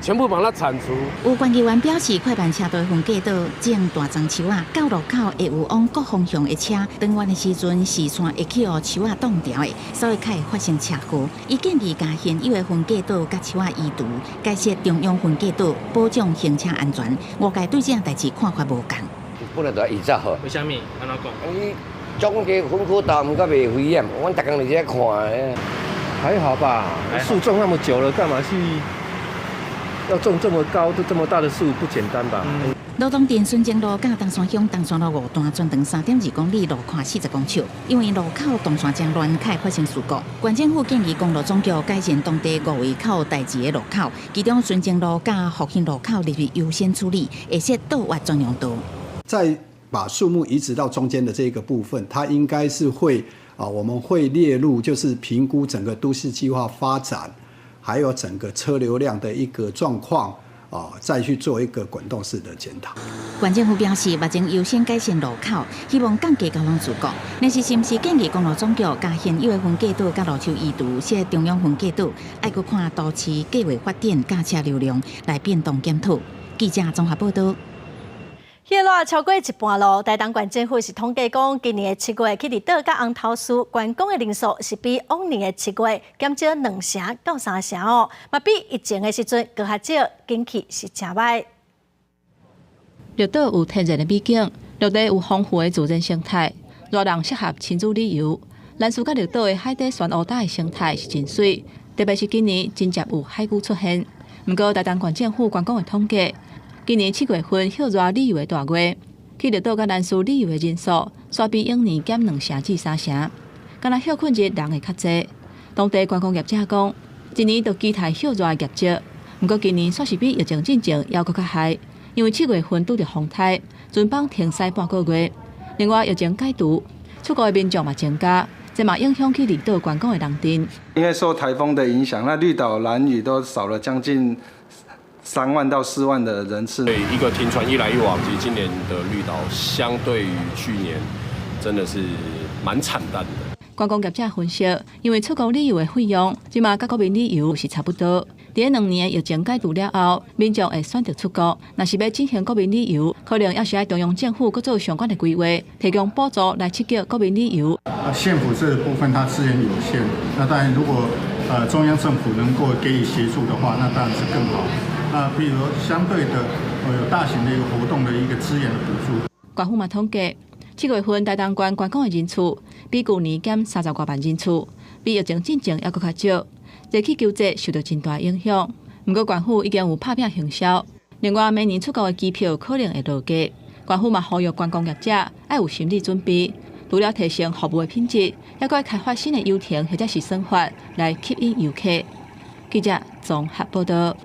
S25: 全部把它鏟除。
S6: 有關議員表示，快慢車道分隔島種大欉樹仔，到路口會有往各方向的車，轉彎的時陣視線會去予樹仔擋著的，所以較會發生車禍。伊建議共現有的分隔島佮樹仔移除，改設中央分隔島，保障行車安全。外界對這項代誌看法無仝。
S26: 本來就愛移走好。
S27: 為啥物？按怎講？
S26: 伊總計分區道毋過袂危險，阮逐工佇遮看的。
S28: 還好吧，樹種那麼久了，幹嘛去？要種這麼高、這麼大的樹不簡單吧？
S6: 羅東鎮純正路佮東山鄉東山路五段全長3.2公里，路寬40公尺。因為路口動線誠亂，較會發生事故。縣政府建議公路總局改善當地五位較有代誌的路口，其中純正路佮復興路口列為優先處理，會設倒彎專用道。
S30: 在把樹木移植到中間的這個部分，它應該是會啊，我們會列入就是評估整個都市計劃發展，還有整個車流量的一個狀況再去做一個滾動式的檢討。
S6: 縣政府表示，目前優先改善路口，希望降低交通事故。但是，是毋是建議公路總局共現有的分隔島佮路樹移除，設中央分隔島，愛閣看都市計畫發展駕車流量來變動檢討。記者綜合報道。
S1: 彼熱超過一半咯。台東縣政府是統計講，今年的7月去離島佮紅頭嶼觀光的人數是比往年的7月減少2成到3成哦，嘛比疫情的時陣閣較少，景氣是誠䆀。
S5: 綠島有天然的美景，陸地有豐富的自然生態，熱人適合親子旅遊。蘭嶼佮綠島的海底珊瑚礁的生態是真媠，特別是今年真濟有海龜出現。毋過台東縣政府觀光的統計，今年7月份歇熱旅遊的大月，去綠島佮蘭嶼旅遊的人數，煞比往年減2成至3成。敢若歇睏日人會較濟。當地觀光業者講，一年就期待歇熱的業績，毋過今年煞是比疫情進前猶閣較害，因為7月份拄著風颱，船班停駛半個月。另外疫情解除，出國的民眾嘛增加，這嘛影響去離島觀光的人陣。
S9: 因為受颱風的影響，那綠島、蘭嶼都少了將近3萬到4萬的人次。
S10: 對，一個停船一來一往，其實今年的綠島相對於去年真的是蠻慘淡的。
S5: 觀光業者分析，因為出國旅遊的費用，這馬佮國民旅遊是差不多。佇兩年疫情解除了後，民眾會選擇出國。若是欲進行國民旅遊，可能猶是愛中央政府閣做相關的規劃，提供補助來刺激國民旅遊。
S11: 啊，縣府這個部分它資源有限，那當然如果中央政府能夠給予協助的話，那當然是更好。那譬如相對的，有大型的一個活動的一個資源的補助。
S5: 縣府嘛統計，7月份台東縣觀光的人次比舊年減30外萬人次，比疫情進前猶閣較少。熱氣球節受到真大影響，毋過縣府已經有拍拚行銷。另外，明年出國的機票可能會落價。縣府嘛呼籲觀光業者愛有心理準備，除了提升服務的品質，猶閣開發新的遊程或者是算法來吸引遊客。記者綜合報道。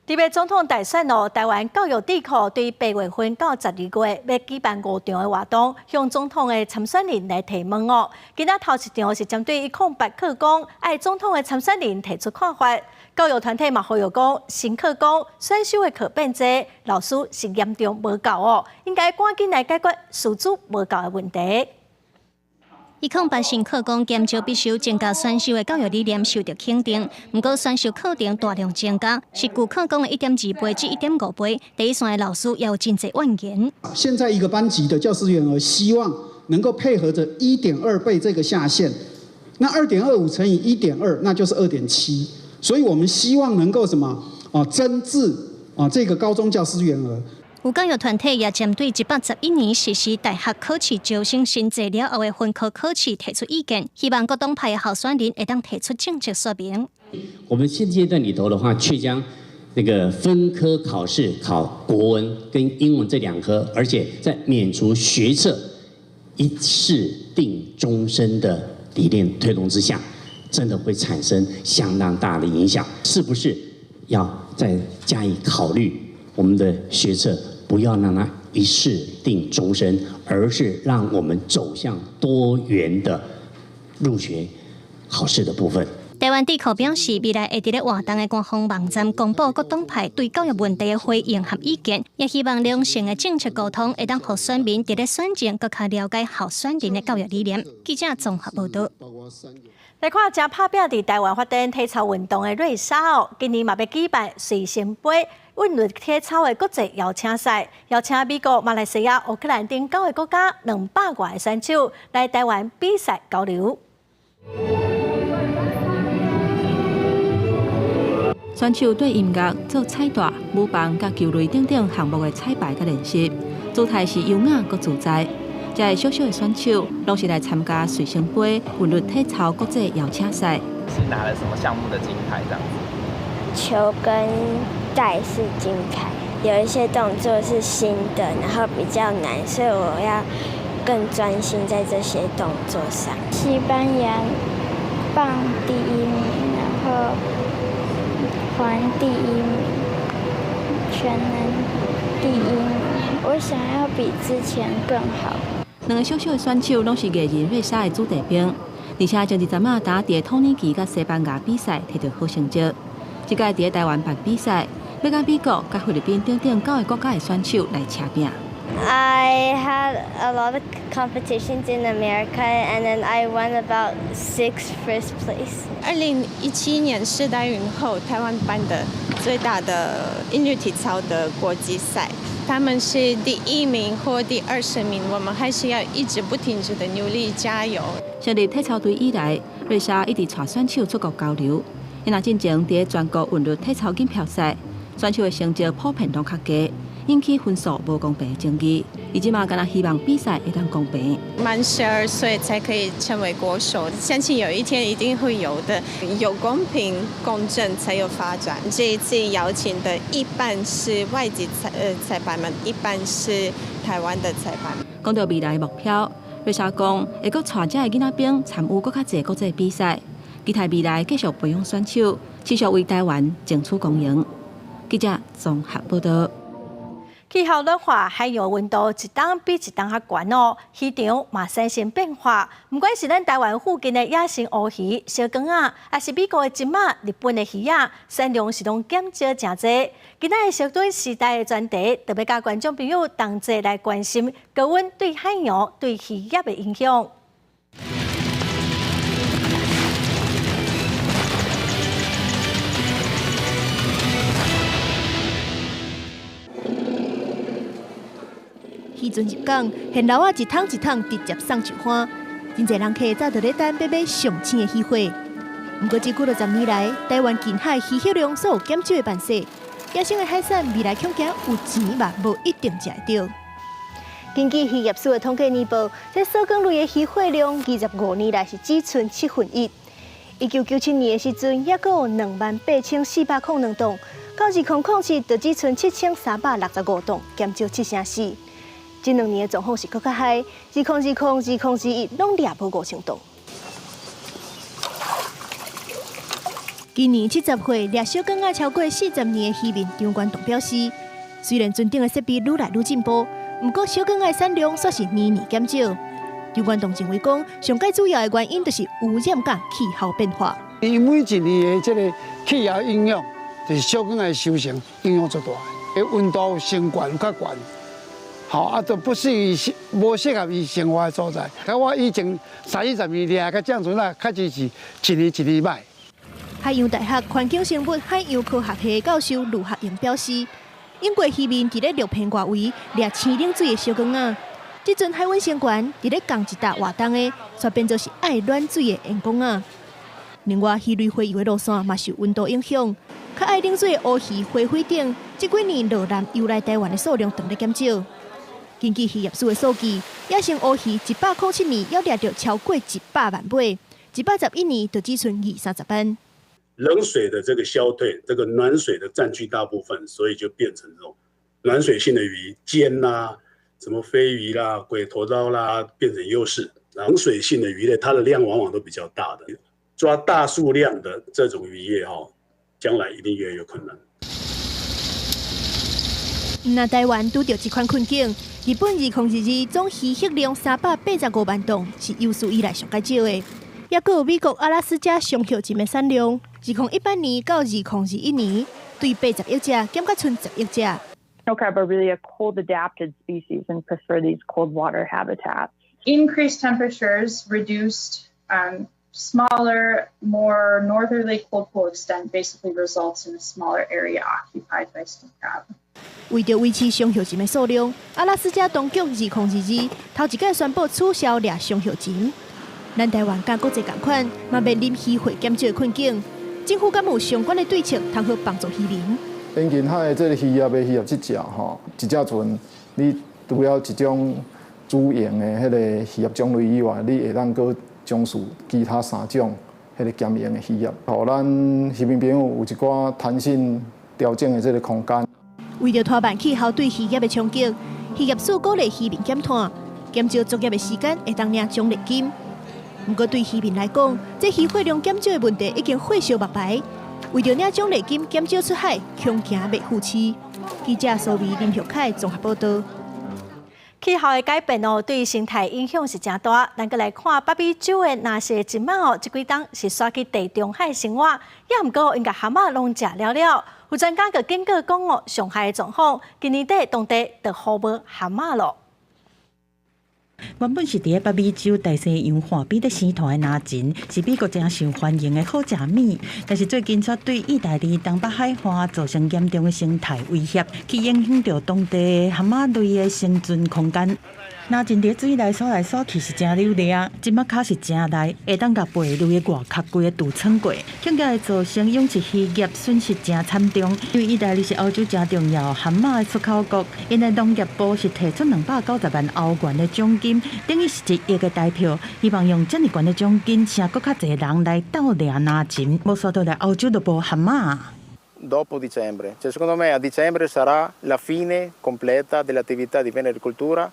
S1: 特別總統大選哦，台灣教育智庫對8月份到12月欲舉辦五場的活動，向總統的參選人來提問哦。今仔頭一場是針對108課綱，愛總統的參選人提出看法。教育團體嘛呼籲講，新課綱選修的課變濟，老師是嚴重無夠哦，應該趕緊來解決師資無夠的問題。
S12: 108新課綱減少必修，增加選修的教育理念受到肯定。毋過選修課程大量增加，是舊課綱的1.2倍至1.5倍。第一線的老師也有真濟怨言。
S13: 現在一個班級的教師員額，希望能夠配合着1.2倍這個下限，那2.25乘以1.2，那就是2.7。所以我們希望能夠什麼啊？增至啊這個高中教師員額。
S12: 有教育團體也針對111年實施大學考試招生新制了後的分科考試提出意見，希望各黨派的候選人會當提出政策說明。
S15: 我們現階段裡頭的話，卻將那個分科考試考國文跟英文這兩科，而且在免除學測一試定終身的理念推動之下，真的會產生相當大的影響。是不是要再加以考慮我們的學測？不要讓它一試定終身，而是讓我們走向多元的入學考試的部分。
S12: 台灣智庫表示，未來會佇咧活動的官方網站公布各黨派對教育問題的回應和意見，也希望良性的政策溝通會當予選民佇咧選前閣較了解候選人的教育理念。記者綜合報道。
S1: 來看，誠拍拚佇台灣發展體操運動的瑞莎哦，今年嘛欲舉辦瑞星杯韻律體操的國際邀請賽，邀請美國、馬來西亞、烏克蘭等九個國家200外個選手來台灣比賽交流。
S5: 選手對音樂做彩帶、舞棒佮球類等等項目的彩排佮練習，姿態是優雅閣自在。這个小小的選手，攏是來參加瑞星杯韻律體操國際邀請賽。
S18: 是拿了什麼項目的金牌？這樣子？
S27: 球跟帶是金牌，有一些動作是新的，然後比較難，所以我要更專心在這些動作上。
S29: 西班牙棒第一名，然後環第一名，全能第一名。我想要比之前更好。
S5: 兩個小小的選手攏是藝人瑞莎的子弟兵，而且前一陣仔佇土耳其佮西班牙比賽摕著好成績。這屆佇台灣辦比賽，欲佮美國、佮菲律賓等等九个國家的選手來車拼。
S27: I had a lot of competitions in America, and then I won about six first place.
S2: 2017年世大運後，台灣辦的最大的韻律體操的國際賽，他們是第一名或第20名，我們還是要一直不停止的努力加油。
S5: 成立體操隊以來，瑞莎一直帶選手出國交流。伊若進前佇全國韻律體操錦標賽，選手的成績普遍攏較低，引起分數無公平的爭議。伊這馬敢若希望比賽會當公平。
S2: 滿12歲才可以成為國手，相信有一天一定會有的。有公平公正才有發展。這一次邀請的一半是外籍裁判們，一半是台灣的裁判。
S5: 講到未來目標，瑞莎講會閣帶遮的囡仔兵參與閣較濟國際比賽，期待未來繼續培養選手，持續為台灣爭取光榮。記者綜合報道。
S1: 氣候暖化，海洋溫度一冬比一冬較懸哦，漁場嘛產生變化。毋管是咱台灣附近的野生烏魚、小卷仔，抑是美國的金仔、日本的魚仔，產量是攏減少誠濟。今仔日小墩時代的專題，特別佮觀眾朋友同齊來關心高溫對海洋、對漁業的影響。
S3: 漁船入港，現流仔一桶一桶直接送上岸，真濟人客早就咧等欲買上鮮的魚貨。毋過這幾落十年來，台灣近海漁獲量煞有減少的範勢，野生的海產未來恐驚有錢嘛無一定食會著。根據漁業署的統計年報，這小卷類的漁獲量25年來是只賰1/7。1997年的時陣，猶閣有28,402噸，到2007就只賰7,365噸，減少7成4。這兩年的狀況是閣較歹，2020、2021攏掠無5,000噸。今年70歲掠小卷仔超過40年的漁民張元棟表示，雖然船頂的設備愈來愈進步，毋過小卷仔的產量煞是年年減少。張元棟認為講，上蓋主要的原因就是污染佮氣候變化。
S4: 伊每一年的這个氣候影響，就是小卷仔的收成影響足大，溫度升懸較懸。吼啊，都不適宜，無適合伊生活的所在。佮我以前三四十年掠佮這樣子啦，確實是一年一年歹。
S3: 海洋大學環境生物海洋科學系教授盧學榮表示，英國漁民佇咧陸片外圍掠生冷水的小卷仔，這陣海溫升懸，佇咧仝一搭活動的，煞變做是愛暖水的鹽公仔。另外，魚類洄游的路線嘛受溫度影響，較愛冷水的烏魚、花卉等，這幾年落南游來台灣的數量當咧減少。根據漁業署的數據，野生烏魚107年猶掠著超過100萬尾，111年就只賰二三十萬。
S7: 冷水的這個消退，這個暖水的佔據大部分，所以就變成這種暖水性的魚，鰹啦、什麼飛魚啦、鬼頭刀啦，變成優勢。冷水性的魚類，它的量往往都比較大的，抓大數量的這種漁業，吼，將來一定越來越困難。
S3: 那台灣拄著這款困境，日本2022總漁獲量385萬噸，是有史以來上蓋少的。抑閣有美國阿拉斯加雙鵲鱘的產量，2018年到2021年，對80億隻減到賰10億隻。
S14: Snow crab are really a cold adapted species and prefer these cold water habitats.
S16: Increased temperatures reduced smaller, more northerly cold pool extent basically results in a smaller area occupied by snow crab.
S3: 為著維持雙鵲鱘的數量，阿拉斯加當局2022頭一擺宣布取消掠雙鵲鱘。咱台灣佮國際仝款，嘛面臨漁獲減少的困境。政府敢有相關的對策，通好幫助漁民？
S19: 沿近海的這个漁業的漁業這隻吼，一隻船，你除了一種主營的彼个漁業種類以外，你會當閣從事其他三種彼个兼營的漁業，予咱漁民朋友有一寡彈性調整的這个空間。
S3: 為著拖慢氣候對漁業的衝擊，漁業署鼓勵漁民減碳、減少作業的時間，會當領獎勵金。毋過對漁民來講，這漁獲量減少的問題已經火燒目牌。為著領獎勵金減少出海，恐驚袂赴市。記者蘇維林玉凱綜合報道。
S1: 氣候的改變哦，對生態影響是誠大。咱閣來看北美洲的藍色鱸鰻哦，這幾冬是徙去地中海生活，也毋過𪜶共蚶仔攏食了了。有專家閣警告講哦，上害的狀況，今年底當地就予無蚶仔咯。
S8: 原本是佇咧北美洲大西洋岸邊咧生湠的藍鱘，是美國誠受歡迎的好食物。但是最近卻對意大利東北海岸造成嚴重的生態威脅，去影響著當地蚶仔類的生存空間。藍鱘佇水內踅來踅去是誠溜掠，鱸仔跤是誠利，會當共貝類的外殼規个蛀穿過，恐驚會造成養殖漁業損失誠慘重。因為意大利是歐洲誠重要蚶仔的出口國，𪜶的農業部是提出290萬歐元的獎金，等於是1億的台票，希望用遮爾懸的獎金，請閣較濟人來鬥掠藍鱘，無煞倒來歐洲就無蚶仔。
S17: Dopo dicembre, cioè secondo me a dicembre sarà la fine completa dell'attività di venericoltura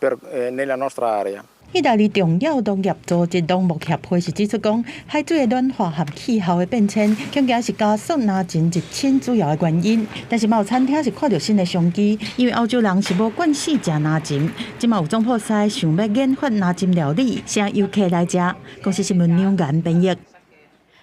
S17: per nella nostra area.
S8: 意大利重要農業組織農牧協會是指出講，海水的暖化和氣候的變遷，恐驚是加速藍鱘入侵主要的原因。但是嘛有餐廳是看著新的商機，因為歐洲人是無慣勢食藍鱘，這馬有總鋪師想欲研發藍鱘料理，請遊客來食。公視新聞梁岩編譯。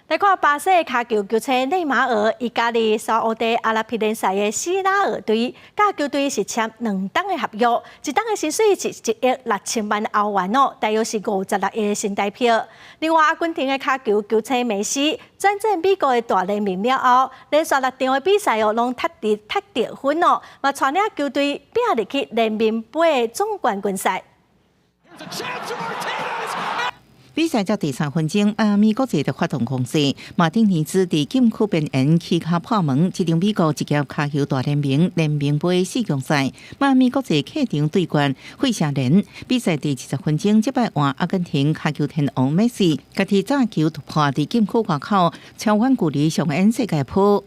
S1: 來看巴西的跤球球星內馬爾，伊加入沙烏地阿拉伯聯賽的希拉爾隊，佮球隊是簽2冬的合約，一冬的薪水是1億6千萬歐元哦，大約是56億新台幣。另外，阿根廷的跤球球星梅西轉戰美國的大聯盟了後，連續六場的比賽哦，攏踢得分哦，嘛帶領球隊拼入去聯盟盃的總冠軍賽。
S6: 比賽才第三分鐘，邁阿密國際的發動攻勢，馬丁尼茲佇禁區邊緣起跤破門，這場美國職業跤球大聯盟聯盟盃四強賽，邁阿密國際客場對決費城人。比賽第20分鐘，這擺換阿根廷跤球天王梅西，家己炸球突破佇禁區外口，超遠距離上演世界波。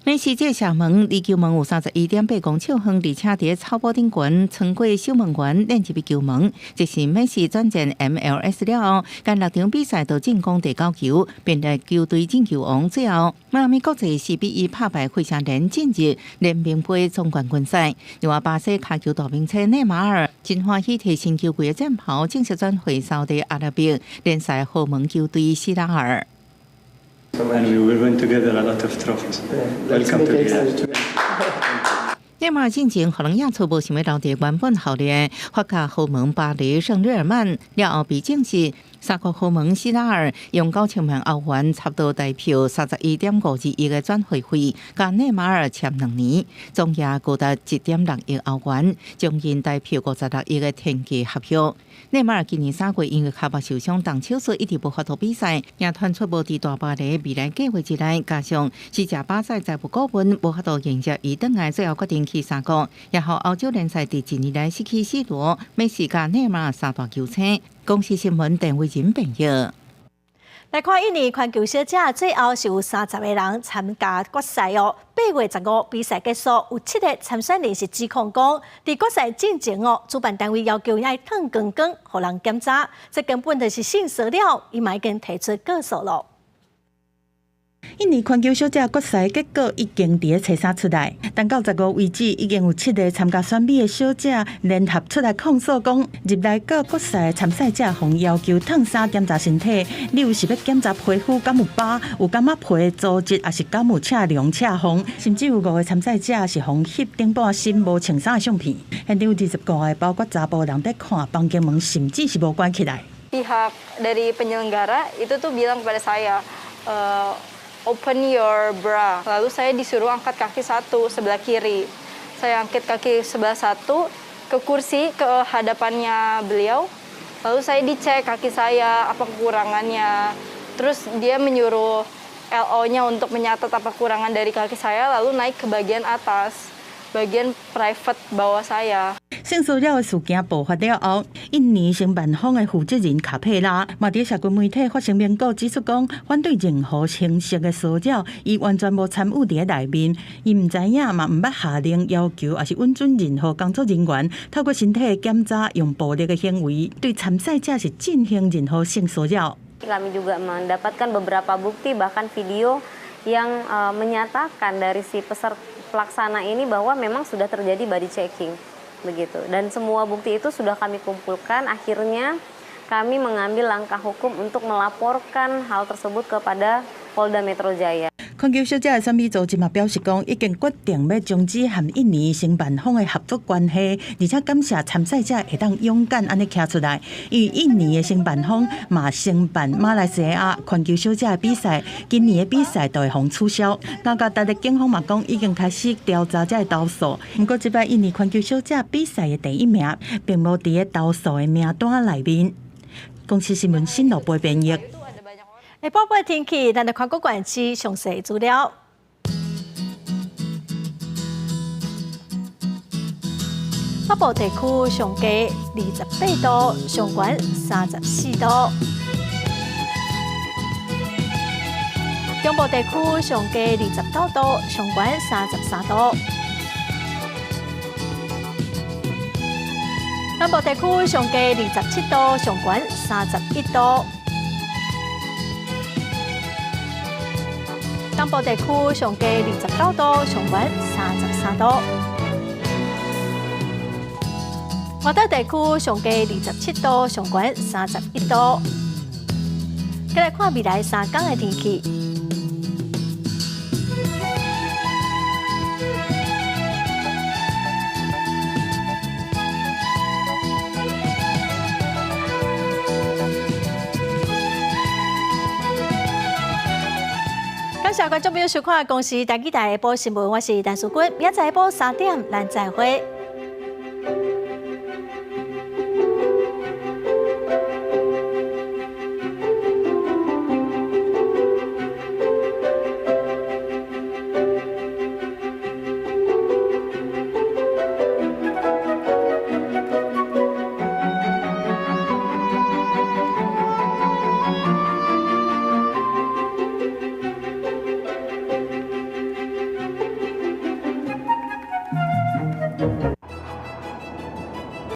S6: 梅西這射門離球門有31.8公尺遠，而且佇草埔頂懸穿過守門員，連入球門。這是梅西轉戰 MLS 了後，干六場比賽都進攻第九球，變成球隊進球王。最後，邁阿密國際4比1拍敗費城人，進入聯盟盃總冠軍賽。另外，巴西跤球大明星內馬爾真歡喜提新球季的戰袍，正式轉會沙特阿拉伯聯賽豪門球隊希拉爾。
S20: And we will win together a lot of trophies. Welcome to Riyadh.
S6: 內馬爾進前予人野出無想欲留佇原本效力法甲豪門巴黎聖日耳曼，了後被證實沙國豪門希拉爾用9000萬歐元，差不多台票31.52億的轉會費，共內馬爾簽2年，總額高達1.6億歐元，將近台票56億的天價合約。內馬爾今年3月因為跤目受傷動手術，一直無法度比賽，也傳出無佇大巴黎未來計劃之內，加上西甲巴塞財務顧問無法度迎接伊轉來，最後決定去沙國，也予歐洲聯賽佇一年內失去 C 羅、梅西佮內馬爾三大球星。公視新聞鄧偉仁編譯。
S1: 來看印尼環球小姐，最後是有30個人參加決賽哦。8月15比賽結束，有七個參選人是指控講，佇決賽進前哦，主辦單位要求愛脫光光，予人檢查，這根本就是性騷擾，伊嘛已經提出告訴咯。
S8: 印尼環球小姐決賽結果已經佇咧初三出來，但到十五為止，已經有七個參加選美的小姐聯合出來控訴，講入來到決賽參賽者予要求脫衫檢查身體，理由是欲檢查皮膚敢有疤，有感覺皮的組織，抑是敢有赤龍赤縫，甚至有五個參賽者是予翕頂半身無穿衫的相片。現場有25個，包括查埔人佇看，房間門甚至是無關起來。
S21: Pihak dari penyelenggara itu tuh bilang kepada saya, "Open your bra." Lalu saya disuruh angkat kaki satu sebelah kiri. Saya angkat kaki sebelah satu ke kursi ke hadapannya beliau. Lalu saya dicek kaki saya apa kekurangannya. Terus dia menyuruh LO-nya untuk menyatat apa kekurangan dari kaki saya, lalu naik ke bagian atas, bagian private bawah saya.
S8: 性騷擾的事件爆發了後，印尼承辦方的負責人卡佩拉嘛佇社群媒體發聲明稿指出講，反對任何形式的騷擾，伊完全無參與佇咧內面，伊毋知影嘛毋捌下令要求，抑是允准任何工作人員透過身體的檢查，用暴力的行為對參賽者是進行任何性騷擾。
S22: Kami juga mendapatkan beberapa bukti bahkan video yang menyatakan dari si peserta
S9: Pelaksana ini bahwa memang sudah terjadi body checking begitu. Dan semua bukti itu sudah kami kumpulkan, akhirnya kami mengambil langkah hukum untuk melaporkan hal tersebut kepada Polda Metro Jaya.
S8: 環球小姐的選美組織嘛表示講，已經決定欲終止和印尼承辦方的合作關係，而且感謝參賽者會當勇敢按呢徛出來。因為印尼的承辦方嘛承辦馬來西亞環球小姐的比賽，今年的比賽就會予取消。雅加達的警方嘛講，已經開始調查這个投訴。毋過這擺印尼環球小姐比賽的第一名，並無佇咧投訴的名單內面。公視新聞新羅播編譯。
S1: 下晡晡天氣，咱來看各縣市詳細資料。北部地區上低28度，上懸34度。中部地區上低29度，上懸33度。南部地區上低27度，上懸31度。東部地區上低29度，上懸33度。外島地區上低27度，上懸31度。再來看未來3工的天氣。感謝觀眾朋友收看《公視台語台》下晡新聞，我是陳淑君，明仔載下晡3點，咱再會。